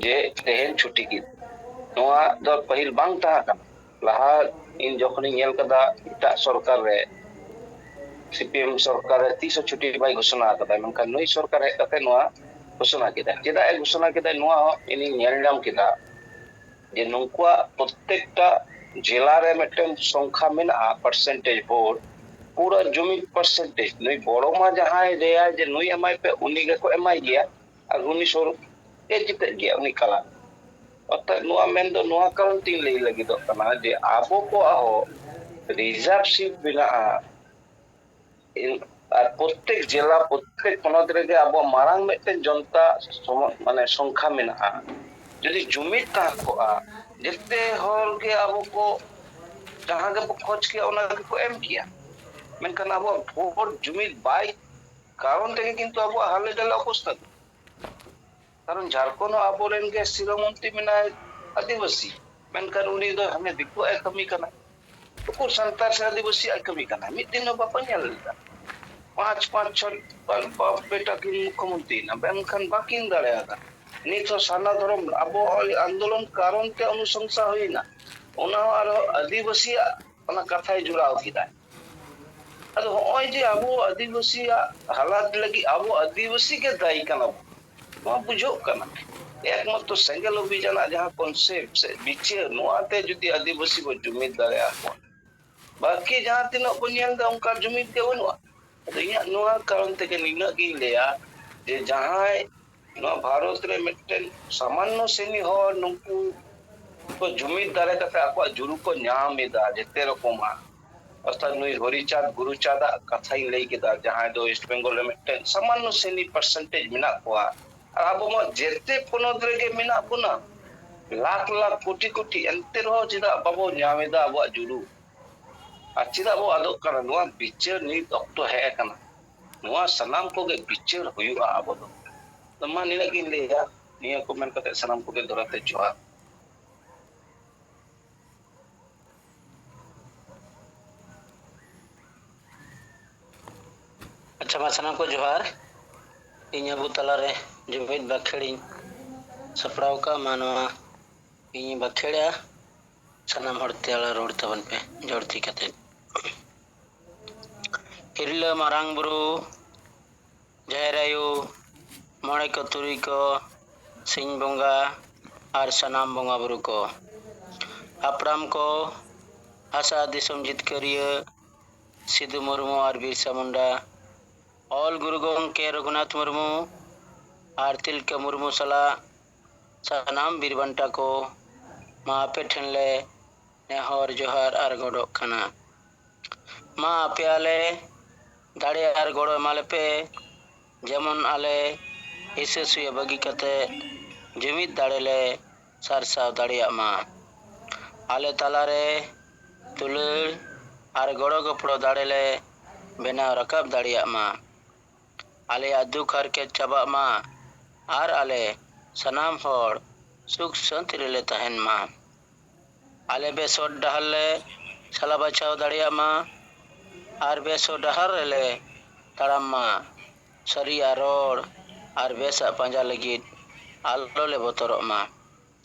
ᱡᱮ ᱛᱮᱦᱮᱧ ᱪᱷᱩᱴᱤ ᱜᱮ᱾ ᱱᱚᱣᱟ ᱫᱚ ᱯᱟᱹᱦᱤᱞ ᱵᱟᱝ ᱛᱟᱦᱮᱸ ᱠᱟᱱᱟ᱾ ᱞᱟᱦᱟ ᱤᱧ ᱡᱚᱠᱷᱚᱱᱤᱧ ᱧᱮᱞ ᱠᱟᱫᱟ ᱮᱴᱟᱜ ᱥᱚᱨᱠᱟᱨ ᱨᱮ, ᱥᱤᱯᱤᱮᱢ ᱥᱚᱨᱠᱟᱨ ᱨᱮ ᱛᱤᱥ ᱦᱚᱸ ᱪᱷᱩᱴᱤ ᱵᱟᱭ ᱜᱷᱳᱥᱚᱱᱟ ᱟᱠᱟᱫᱟ, ᱢᱮᱱᱠᱷᱟᱱ ᱱᱩᱭ ᱥᱚᱨᱠᱟᱨ ᱦᱮᱡ ᱠᱟᱛᱮ ᱱᱚᱣᱟ ᱜᱷᱳᱥᱚᱱᱟ ᱠᱮᱫᱟ᱾ ᱪᱮᱫᱟᱜ ᱮ ᱜᱷᱳᱥᱚᱱᱟ ᱠᱮᱫᱟ ᱱᱚᱣᱟ ᱦᱚᱸ ᱤᱧᱤᱧ ᱧᱮᱞ ᱧᱟᱢ ᱠᱮᱫᱟ ᱡᱮ ᱱᱩᱠᱩᱣᱟᱜ ᱯᱨᱚᱛᱮᱠᱴᱟ ᱡᱮᱞᱟ ᱨᱮ ᱢᱤᱫᱴᱮᱱ ᱥᱚᱝᱠᱷᱟ ᱢᱮᱱᱟᱜᱼᱟ, ᱯᱟᱨᱥᱮᱱᱴᱮᱡᱽ ᱵᱷᱳᱴ, ᱯᱩᱨᱟᱹ ᱡᱩᱢᱤᱫ ᱯᱟᱨᱥᱮᱱᱴᱮᱡᱽ᱾ ᱱᱩᱭ ᱵᱚᱲᱚ ᱢᱟ ᱡᱟᱦᱟᱸᱭ ᱞᱟᱹᱭᱟᱭ ᱡᱮ ᱱᱩᱭ ᱮᱢᱟᱭ ᱯᱮ, ᱩᱱᱤ ᱜᱮᱠᱚ ᱮᱢᱟᱭ ᱜᱮᱭᱟ, ᱟᱨ ᱩᱱᱤ ᱥᱚᱨ ᱮ ᱡᱤᱛᱟᱹᱜ ᱜᱮᱭᱟ ᱩᱱᱤ ᱠᱟᱞᱟ᱾ ᱚᱨᱛᱷᱟᱛ ᱱᱚᱣᱟ ᱢᱮᱱ ᱫᱚ ᱱᱚᱣᱟ ᱠᱟᱨᱚᱱ ᱛᱤᱧ ᱞᱟᱹᱭ ᱞᱟᱹᱜᱤᱫᱚᱜ ᱠᱟᱱᱟ ᱡᱮ ᱟᱵᱚ ᱠᱚᱣᱟᱜ ᱦᱚᱸ ᱨᱤᱡᱟᱨᱵᱷ ᱥᱤᱴ ᱢᱮᱱᱟᱜᱼᱟ, ᱟᱨ ᱯᱨᱚᱛᱮᱠ ᱡᱮᱞᱟ, ᱯᱨᱚᱛᱮᱠ ᱯᱚᱱᱚᱛ ᱨᱮᱜᱮ ᱟᱵᱚᱣᱟᱜ ᱢᱟᱨᱟᱝ ᱢᱤᱫᱴᱮᱱ ᱡᱚᱱᱛᱟ ᱥᱚᱢ- ᱢᱟᱱᱮ ᱥᱚᱝᱠᱷᱟ ᱢᱮᱱᱟᱜᱼᱟ᱾ ᱡᱩᱫᱤ ᱡᱩᱢᱤᱫ ᱛᱟᱦᱮᱸ ᱠᱚᱜᱼᱟ, ᱡᱮᱛᱮ ᱦᱚᱲ ᱜᱮ ᱟᱵᱚ ᱠᱚ ᱡᱟᱦᱟᱸ ᱜᱮᱵᱚ ᱠᱷᱚᱡᱽ ᱠᱮᱭᱟ ᱚᱱᱟ ᱜᱮᱠᱚ ᱮᱢ ᱠᱮᱭᱟ᱾ ᱢᱮᱱᱠᱷᱟᱱ ᱟᱵᱚᱣᱟᱜ ᱵᱷᱳᱴ ᱡᱩᱢᱤᱫ ᱵᱟᱭ ᱠᱟᱨᱚᱱ ᱛᱮᱜᱮ ᱠᱤᱱᱛᱩ ᱟᱵᱚᱣᱟᱜ ᱦᱟᱞᱮ ᱰᱟᱞᱮ ᱚᱵᱚᱥᱛᱷᱟ ᱫᱚ᱾ ᱠᱟᱨᱚᱱ ᱡᱷᱟᱲᱠᱷᱚᱸᱰ ᱦᱚᱸ ᱟᱵᱚᱨᱮᱱ ᱜᱮ ᱥᱤᱨᱟᱹ ᱢᱚᱱᱛᱨᱤ ᱢᱮᱱᱟᱭ ᱟᱹᱫᱤᱵᱟᱹᱥᱤ, ᱢᱮᱱᱠᱷᱟᱱ ᱩᱱᱤ ᱫᱚ ᱦᱟᱱᱮ ᱫᱤᱠᱩᱣᱟᱜ ᱮ ᱠᱟᱹᱢᱤ ᱠᱟᱱᱟ᱾ ᱩᱠᱩᱨ ᱥᱟᱱᱛᱟᱲ ᱥᱮ ᱟᱹᱫᱤᱵᱟᱹᱥᱤᱭᱟᱜ ᱠᱟᱹᱢᱤ ᱠᱟᱱᱟ? ᱢᱤᱫ ᱫᱤᱱ ᱦᱚᱸ ᱵᱟᱠᱚ ᱧᱮᱞ ᱞᱮᱫᱟ᱾ ᱯᱟᱸᱪ, ᱯᱟᱸᱪ, ᱪᱷᱚ ᱵᱟᱯ ᱵᱮᱴᱟ ᱠᱤᱱ ᱢᱩᱠᱷᱭᱚᱢᱚᱱᱛᱨᱤ ᱮᱱᱟ, ᱢᱮᱱᱠᱷᱟᱱ ᱵᱟᱠᱤᱱ ᱫᱟᱲᱮᱭᱟᱫᱟ᱾ ᱱᱤᱛ ᱦᱚᱸ ᱥᱟᱨᱱᱟ ᱫᱷᱚᱨᱚᱢ ᱟᱵᱚ ᱟᱱᱫᱳᱞᱚᱱ ᱠᱟᱨᱚᱱ ᱛᱮ ᱚᱱᱩᱥᱚᱝᱥᱟ ᱦᱩᱭᱱᱟ, ᱚᱱᱟ ᱦᱚᱸ ᱟᱨᱦᱚᱸ ᱟᱹᱫᱤᱵᱟᱹᱥᱤᱭᱟᱜ ᱚᱱᱟ ᱠᱟᱛᱷᱟᱭ ᱡᱚᱲᱟᱣ ᱠᱮᱫᱟ᱾ ᱟᱫᱚ ᱦᱚᱸᱜᱼᱚᱭ ᱡᱮ ᱟᱵᱚ ᱟᱹᱫᱤᱵᱟᱹᱥᱤᱭᱟᱜ ᱦᱟᱞᱟᱛ ᱞᱟᱹᱜᱤᱫ ᱟᱵᱚ ᱟᱹᱫᱤᱵᱟᱹᱥᱤ ᱜᱮ ᱫᱟᱭᱤ ᱠᱟᱱᱟ ᱵᱚᱱ, ᱱᱚᱣᱟ ᱵᱩᱡᱷᱟᱹᱜ ᱠᱟᱱᱟ᱾ ᱮᱠᱢᱟᱛᱨᱚ ᱥᱮᱸᱜᱮᱞ ᱚᱵᱷᱤᱡᱟᱱᱟᱜ ᱡᱟᱦᱟᱸ ᱠᱚᱱᱥᱮᱯᱴ ᱥᱮ ᱵᱤᱪᱟᱹᱨ, ᱱᱚᱣᱟᱛᱮ ᱡᱩᱫᱤ ᱟᱹᱫᱤᱵᱟᱹᱥᱤ ᱵᱚ ᱡᱩᱢᱤᱫ ᱫᱟᱲᱮᱭᱟᱜ ᱵᱚᱱ, ᱵᱟᱹᱠᱤ ᱡᱟᱦᱟᱸ ᱛᱤᱱᱟᱹᱜ ᱵᱚᱱ ᱧᱮᱞ ᱮᱫᱟ ᱚᱱᱠᱟ ᱡᱩᱢᱤᱫ ᱜᱮ ᱵᱟᱹᱱᱩᱜᱼᱟ᱾ ᱟᱫᱚ ᱤᱧᱟᱹᱜ ᱱᱚᱣᱟ ᱠᱟᱨᱚᱱ ᱛᱮᱜᱮ ᱱᱤᱱᱟᱹᱜ ᱜᱤᱧ ᱞᱟᱹᱭᱟ ᱡᱮ ᱡᱟᱦᱟᱸᱭ ᱱᱚᱣᱟ ᱵᱷᱟᱨᱚᱛ ᱨᱮ ᱢᱤᱫᱴᱮᱱ ᱥᱟᱢᱟᱱᱱᱚ ᱥᱨᱮᱱᱤ ᱦᱚᱲ ᱱᱩᱠᱩ ᱠᱚ ᱡᱩᱢᱤᱫ ᱫᱟᱲᱮ ᱠᱟᱛᱮ ᱟᱠᱚᱣᱟᱜ ᱡᱩᱲᱩ ᱠᱚ ᱧᱟᱢ ᱮᱫᱟ ᱡᱮᱛᱮ ᱨᱚᱠᱚᱢᱟᱜ, ᱚᱨᱛᱷᱟᱛ ᱱᱩᱭ ᱦᱚᱨᱤᱪᱟᱸᱫᱽ ᱜᱩᱨᱩᱪᱟᱸᱫᱟᱜ ᱠᱟᱛᱷᱟᱧ ᱞᱟᱹᱭ ᱠᱮᱫᱟ, ᱡᱟᱦᱟᱸᱭ ᱫᱚ ᱳᱭᱮᱥᱴ ᱵᱮᱝᱜᱚᱞ ᱨᱮ ᱢᱤᱫᱴᱮᱱ ᱥᱟᱢᱟᱱᱱᱚ ᱥᱨᱮᱱᱤ ᱯᱟᱨᱥᱮᱱᱴᱮᱡᱽ ᱢᱮᱱᱟᱜ ᱠᱚᱣᱟ, ᱟᱨ ᱟᱵᱚ ᱢᱟ ᱡᱮᱛᱮ ᱯᱚᱱᱚᱛ ᱨᱮᱜᱮ ᱢᱮᱱᱟᱜ ᱵᱚᱱᱟ, ᱞᱟᱠᱷ ᱞᱟᱠᱷ ᱠᱳᱴᱤ ᱠᱳᱴᱤ, ᱮᱱᱛᱮ ᱨᱮᱦᱚᱸ ᱪᱮᱫᱟᱜ ᱵᱟᱵᱚ ᱧᱟᱢ ᱮᱫᱟ ᱟᱵᱚᱣᱟᱜ ᱡᱩᱲᱩ? ᱟᱨ ᱪᱮᱫᱟᱜ ᱵᱚ ᱟᱫᱚᱜ ᱠᱟᱱᱟ? ᱱᱚᱣᱟ ᱵᱤᱪᱟᱹᱨ ᱱᱤᱛ ᱚᱠᱛᱚ ᱦᱮᱡ ᱟᱠᱟᱱᱟ, ᱱᱚᱣᱟ ᱥᱟᱱᱟᱢ ᱠᱚᱜᱮ ᱵᱤᱪᱟᱹᱨ ᱦᱩᱭᱩᱜᱼᱟ ᱟᱵᱚ ᱫᱚ᱾ ᱛᱚ ᱢᱟ ᱱᱤᱱᱟᱹᱜ ᱜᱤᱧ ᱞᱟᱹᱭᱟ, ᱱᱤᱭᱟᱹ ᱠᱚ ᱢᱮᱱ ᱠᱟᱛᱮ ᱥᱟᱱᱟᱢ ᱠᱚᱜᱮ ᱫᱚᱦᱲᱟ ᱛᱮ ᱡᱚᱦᱟᱨ᱾ ᱟᱪᱪᱷᱟ, ᱢᱟ ᱥᱟᱱᱟᱢ ᱠᱚ ᱡᱚᱦᱟᱨ᱾ ᱤᱧ ᱟᱵᱚ ᱛᱟᱞᱟᱨᱮ ᱡᱩᱢᱤᱫ ᱵᱟᱠᱷᱮᱲᱤᱧ ᱥᱟᱯᱲᱟᱣ ᱠᱟᱜ ᱢᱟ, ᱱᱚᱣᱟ ᱤᱧ ᱵᱟᱠᱷᱮᱲᱟ᱾ ᱥᱟᱱᱟᱢ ᱦᱚᱲ ᱛᱮ ᱟᱞᱚ ᱨᱚᱲ ᱛᱟᱵᱚᱱ ᱯᱮ ᱡᱳᱨ ᱛᱤ ᱠᱟᱛᱮ᱾ ᱛᱤᱨᱞᱟᱹ ᱢᱟᱨᱟᱝ ᱵᱩᱨᱩ, ᱡᱟᱦᱮᱨ ᱟᱭᱳ, ᱢᱚᱬᱮ ᱠᱚ ᱛᱩᱨᱩᱭ ᱠᱚ, ᱥᱤᱧ ᱵᱚᱸᱜᱟ ᱟᱨ ᱥᱟᱱᱟᱢ ᱵᱚᱸᱜᱟ ᱵᱩᱨᱩ ᱠᱚ, ᱦᱟᱯᱲᱟᱢ ᱠᱚ, ᱦᱟᱥᱟ ᱫᱤᱥᱚᱢ ᱡᱤᱛᱠᱟᱹᱨᱤᱭᱟᱹ ᱥᱤᱫᱩ ᱢᱩᱨᱢᱩ ᱟᱨ ᱵᱤᱨᱥᱟ ᱢᱩᱱᱰᱟ, ᱚᱞ ᱜᱩᱨᱩ ᱜᱚᱢᱠᱮ ᱨᱚᱜᱷᱩᱱᱟᱛᱷ ᱢᱩᱨᱢᱩ ᱟᱨ ᱛᱤᱞᱠᱟᱹ ᱢᱩᱨᱢᱩ ᱥᱟᱞᱟᱜ ᱥᱟᱱᱟᱢ ᱵᱤᱨ ᱵᱟᱱᱴᱟ ᱠᱚ, ᱢᱟ ᱟᱯᱮ ᱴᱷᱮᱱ ᱞᱮ ᱱᱮᱦᱚᱨ ᱡᱚᱦᱟᱨ ᱟᱨ ᱜᱚᱰᱚᱜ ᱠᱟᱱᱟ᱾ ᱢᱟ ᱟᱯᱮ ᱟᱞᱮ ᱫᱟᱲᱮ ᱟᱨ ᱜᱚᱲᱚ ᱮᱢᱟ ᱞᱮᱯᱮ, ᱡᱮᱢᱚᱱ ᱟᱞᱮ ᱦᱤᱥᱟᱹ ᱥᱩᱭᱟᱹ ᱵᱟᱹᱜᱤ ᱠᱟᱛᱮ ᱡᱩᱢᱤᱫ ᱫᱟᱲᱮ ᱞᱮ ᱥᱟᱨᱥᱟᱣ ᱫᱟᱲᱮᱭᱟᱜ ᱢᱟ᱾ ᱟᱞᱮ ᱛᱟᱞᱟᱨᱮ ᱫᱩᱞᱟᱹᱲ ᱟᱨ ᱜᱚᱲᱚ ᱜᱚᱯᱚᱲᱚ ᱫᱟᱲᱮ ᱞᱮ ᱵᱮᱱᱟᱣ ᱨᱟᱠᱟᱵ ᱫᱟᱲᱮᱭᱟᱜ ᱢᱟ᱾ ᱟᱞᱮᱭᱟᱜ ᱫᱩᱠ ᱦᱟᱨᱠᱮᱛ ᱪᱟᱵᱟᱜ ᱢᱟ ᱟᱨ ᱟᱞᱮ ᱥᱟᱱᱟᱢ ᱦᱚᱲ ᱥᱩᱠ ᱥᱟᱹᱱᱛᱤ ᱨᱮᱞᱮ ᱛᱟᱦᱮᱱ ᱢᱟ᱾ ᱟᱞᱮ ᱵᱮᱥ ᱦᱚᱨ ᱰᱟᱦᱟᱨ ᱞᱮ ᱥᱟᱞᱟ ᱵᱟᱪᱷᱟᱣ ᱫᱟᱲᱮᱭᱟᱜ ᱢᱟ ᱟᱨ ᱵᱮᱥ ᱦᱚᱨ ᱰᱟᱦᱟᱨ ᱨᱮᱞᱮ ᱛᱟᱲᱟᱢ ᱢᱟ᱾ ᱥᱟᱹᱨᱤᱭᱟᱜ ᱨᱚᱲ ᱟᱨ ᱵᱮᱥᱟᱜ ᱯᱟᱸᱡᱟ ᱞᱟᱹᱜᱤᱫ ᱟᱞᱚ ᱞᱮ ᱵᱚᱛᱚᱨᱚᱜ ᱢᱟ᱾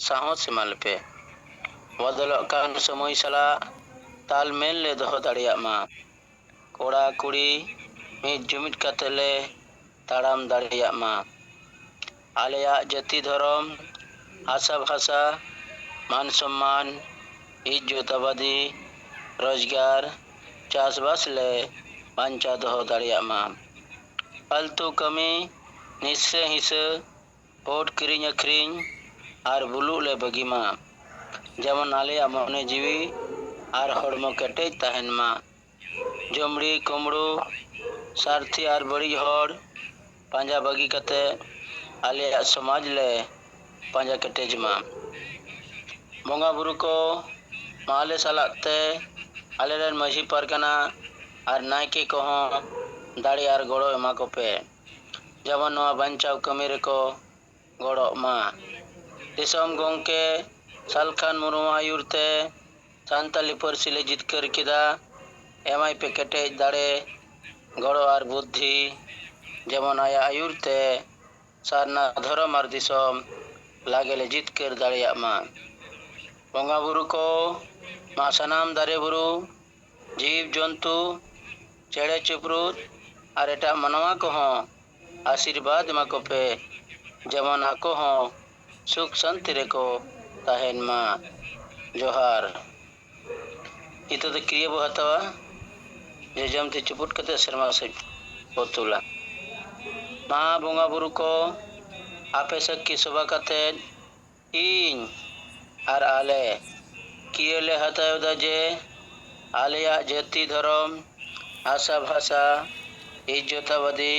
ᱥᱟᱦᱚᱥ ᱮᱢᱟ ᱞᱮᱯᱮ᱾ ᱵᱚᱫᱚᱞᱚᱜ ᱠᱟᱱ ᱥᱚᱢᱚᱭ ᱥᱟᱞᱟᱜ ᱛᱟᱞᱢᱮᱞ ᱞᱮ ᱫᱚᱦᱚ ᱫᱟᱲᱮᱭᱟᱜ ᱢᱟ᱾ ᱠᱚᱲᱟ ᱠᱩᱲᱤ ᱢᱤᱫ ᱡᱩᱢᱤᱫ ᱠᱟᱛᱮ ᱞᱮ ᱛᱟᱲᱟᱢ ᱫᱟᱲᱮᱭᱟᱜ ᱢᱟ᱾ ᱟᱞᱮᱭᱟᱜ ᱡᱟᱹᱛᱤ ᱫᱷᱚᱨᱚᱢ, ᱦᱟᱥᱟ ᱵᱷᱟᱥᱟ, ᱢᱟᱱ ᱥᱚᱢᱢᱟᱱ, ᱤᱡᱽᱡᱚᱛ ᱟᱵᱟᱫᱤ, ᱨᱳᱡᱽᱜᱟᱨ, ᱪᱟᱥᱵᱟᱥ ᱞᱮ ᱵᱟᱧᱪᱟᱣ ᱫᱚᱦᱚ ᱫᱟᱲᱮᱭᱟᱜ ᱢᱟ᱾ ᱯᱷᱟᱞᱛᱩ ᱠᱟᱹᱢᱤ, ᱱᱤᱥᱟᱹ ᱦᱤᱥᱟᱹ, ᱵᱷᱳᱴ ᱠᱤᱨᱤᱧ ᱟᱹᱠᱷᱨᱤᱧ ᱟᱨ ᱵᱩᱞᱩᱜ ᱞᱮ ᱵᱟᱹᱜᱤ ᱢᱟ, ᱡᱮᱢᱚᱱ ᱟᱞᱮᱭᱟᱜ ᱢᱚᱱᱮ ᱡᱤᱣᱤ ᱟᱨ ᱦᱚᱲᱢᱚ ᱠᱮᱴᱮᱡ ᱛᱟᱦᱮᱱ ᱢᱟ᱾ ᱡᱚᱢᱲᱤ ᱠᱩᱢᱲᱩ, ᱥᱟᱨᱛᱷᱤ ᱟᱨ ᱵᱟᱹᱲᱤᱡ ᱦᱚᱲ ᱯᱟᱸᱡᱟ ᱵᱟᱹᱜᱤ ᱠᱟᱛᱮ ᱟᱞᱮᱭᱟᱜ ᱥᱚᱢᱟᱡᱽ ᱞᱮ ᱯᱟᱸᱡᱟ ᱠᱮᱴᱮᱡ ᱢᱟ᱾ ᱵᱚᱸᱜᱟ ᱵᱩᱨᱩ ᱠᱚ, ᱢᱟ ᱟᱞᱮ ᱥᱟᱞᱟᱜ ᱛᱮ ᱟᱞᱮᱨᱮᱱ ᱢᱟᱹᱡᱷᱤ ᱯᱟᱨᱜᱟᱱᱟ ᱟᱨ ᱱᱟᱭᱠᱮ ᱠᱚᱦᱚᱸ ᱫᱟᱲᱮ ᱟᱨ ᱜᱚᱲᱚ ᱮᱢᱟ ᱠᱚᱯᱮ, ᱡᱮᱢᱚᱱ ᱱᱚᱣᱟ ᱵᱟᱧᱪᱟᱣ ᱠᱟᱹᱢᱤ ᱨᱮᱠᱚ ᱜᱚᱲᱚᱜ ᱢᱟ᱾ ᱫᱤᱥᱚᱢ ᱜᱚᱢᱠᱮ ᱥᱟᱞᱠᱷᱟᱱ ᱢᱩᱨᱢᱩ ᱟᱹᱭᱩᱨ ᱛᱮ ᱥᱟᱱᱛᱟᱞᱤ ᱯᱟᱹᱨᱥᱤ ᱞᱮ ᱡᱤᱛᱠᱟᱹᱨ ᱠᱮᱫᱟ᱾ ᱮᱢᱟᱭ ᱯᱮ ᱠᱮᱴᱮᱡ ᱫᱟᱲᱮ, ᱜᱚᱲᱚ ᱟᱨ ᱵᱩᱫᱽᱫᱷᱤ, ᱡᱮᱢᱚᱱ ᱟᱭᱟᱜ ᱟᱹᱭᱩᱨ ᱛᱮ ᱥᱟᱨᱱᱟ ᱫᱷᱚᱨᱚᱢ ᱟᱨ ᱫᱤᱥᱚᱢ ᱞᱟᱜᱮ ᱞᱮ ᱡᱤᱛᱠᱟᱹᱨ ᱫᱟᱲᱮᱭᱟᱜ ᱢᱟ᱾ ᱵᱚᱸᱜᱟ ᱵᱩᱨᱩ ᱠᱚ, ᱢᱟ ᱥᱟᱱᱟᱢ ᱫᱟᱨᱮ ᱵᱩᱨᱩ, ᱡᱤᱵᱽ ᱡᱚᱱᱛᱩ, ᱪᱮᱬᱮ ᱪᱤᱯᱨᱩᱫ ᱟᱨ ᱮᱴᱟᱜ ᱢᱟᱱᱣᱟ ᱠᱚᱦᱚᱸ ᱟᱥᱤᱨᱵᱟᱫᱽ ᱮᱢᱟ ᱠᱚᱯᱮ, ᱡᱮᱢᱚᱱ ᱟᱠᱚ ᱦᱚᱸ ᱥᱩᱠ ᱥᱟᱱᱛᱤ ᱨᱮᱠᱚ ᱛᱟᱦᱮᱱ ᱢᱟ᱾ ᱡᱚᱦᱟᱨ᱾ ᱱᱤᱛᱚᱜ ᱫᱚ ᱠᱨᱤᱭᱟᱹ ᱵᱚ ᱦᱟᱛᱟᱣᱟ, ᱡᱚᱡᱚᱢ ᱛᱤ ᱪᱩᱯᱩᱫ ᱠᱟᱛᱮ ᱥᱮᱨᱢᱟ ᱥᱮᱫ ᱵᱚ ᱛᱩᱞᱟ᱾ ᱢᱟ ᱵᱚᱸᱜᱟ ᱵᱩᱨᱩ ᱠᱚ, ᱟᱯᱮ ᱥᱟᱹᱠᱷᱤ ᱥᱚᱵᱷᱟ ᱠᱟᱛᱮ ᱤᱧ ᱟᱨ ᱟᱞᱮ ᱠᱤᱭᱟᱹ ᱞᱮ ᱦᱟᱛᱟᱣ ᱮᱫᱟ ᱡᱮ ᱟᱞᱮᱭᱟᱜ ᱡᱟᱹᱛᱤ ᱫᱷᱚᱨᱚᱢ, ᱟᱥᱟ ᱵᱷᱟᱥᱟ, ᱤᱡᱽᱡᱚᱛᱟᱵᱟᱫᱤ,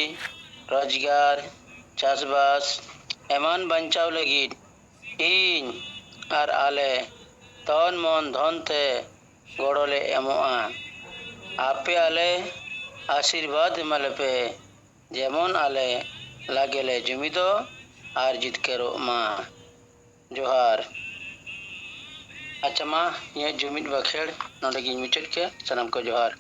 ᱨᱳᱡᱽᱜᱟᱨ, ᱪᱟᱥᱵᱟᱥ ᱮᱢᱟᱱ ᱵᱟᱧᱪᱟᱣ ᱞᱟᱹᱜᱤᱫ ᱤᱧ ᱟᱨ ᱟᱞᱮ ᱛᱚᱱ ᱢᱚᱱ ᱫᱷᱚᱱ ᱛᱮ ᱜᱚᱲᱚ ᱞᱮ ᱮᱢᱚᱜᱼᱟ᱾ ᱟᱯᱮ ᱟᱞᱮ ᱟᱥᱤᱨᱵᱟᱫᱽ ᱮᱢᱟ ᱞᱮᱯᱮ, ᱡᱮᱢᱚᱱ ᱟᱞᱮ ᱞᱟᱜᱮ ᱞᱮ ᱡᱩᱢᱤᱫᱚᱜ ᱟᱨ ᱡᱤᱛᱠᱟᱹᱨᱚᱜ ᱢᱟ᱾ ᱡᱚᱦᱟᱨ᱾ ᱟᱪᱪᱷᱟ ᱢᱟ, ᱤᱧᱟᱹᱜ ᱡᱩᱢᱤᱫ ᱵᱟᱠᱷᱮᱲ ᱱᱚᱰᱮ ᱜᱤᱧ ᱢᱩᱪᱟᱹᱫ ᱠᱮᱫᱟ᱾ ᱥᱟᱱᱟᱢ ᱠᱚ ᱡᱚᱦᱟᱨ᱾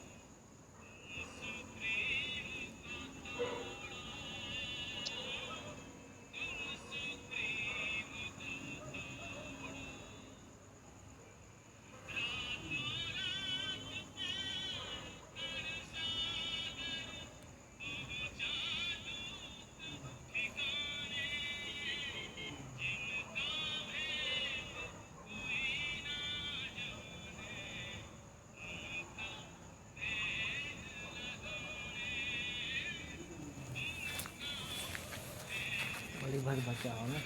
बड़ी भारी बचा हो ना।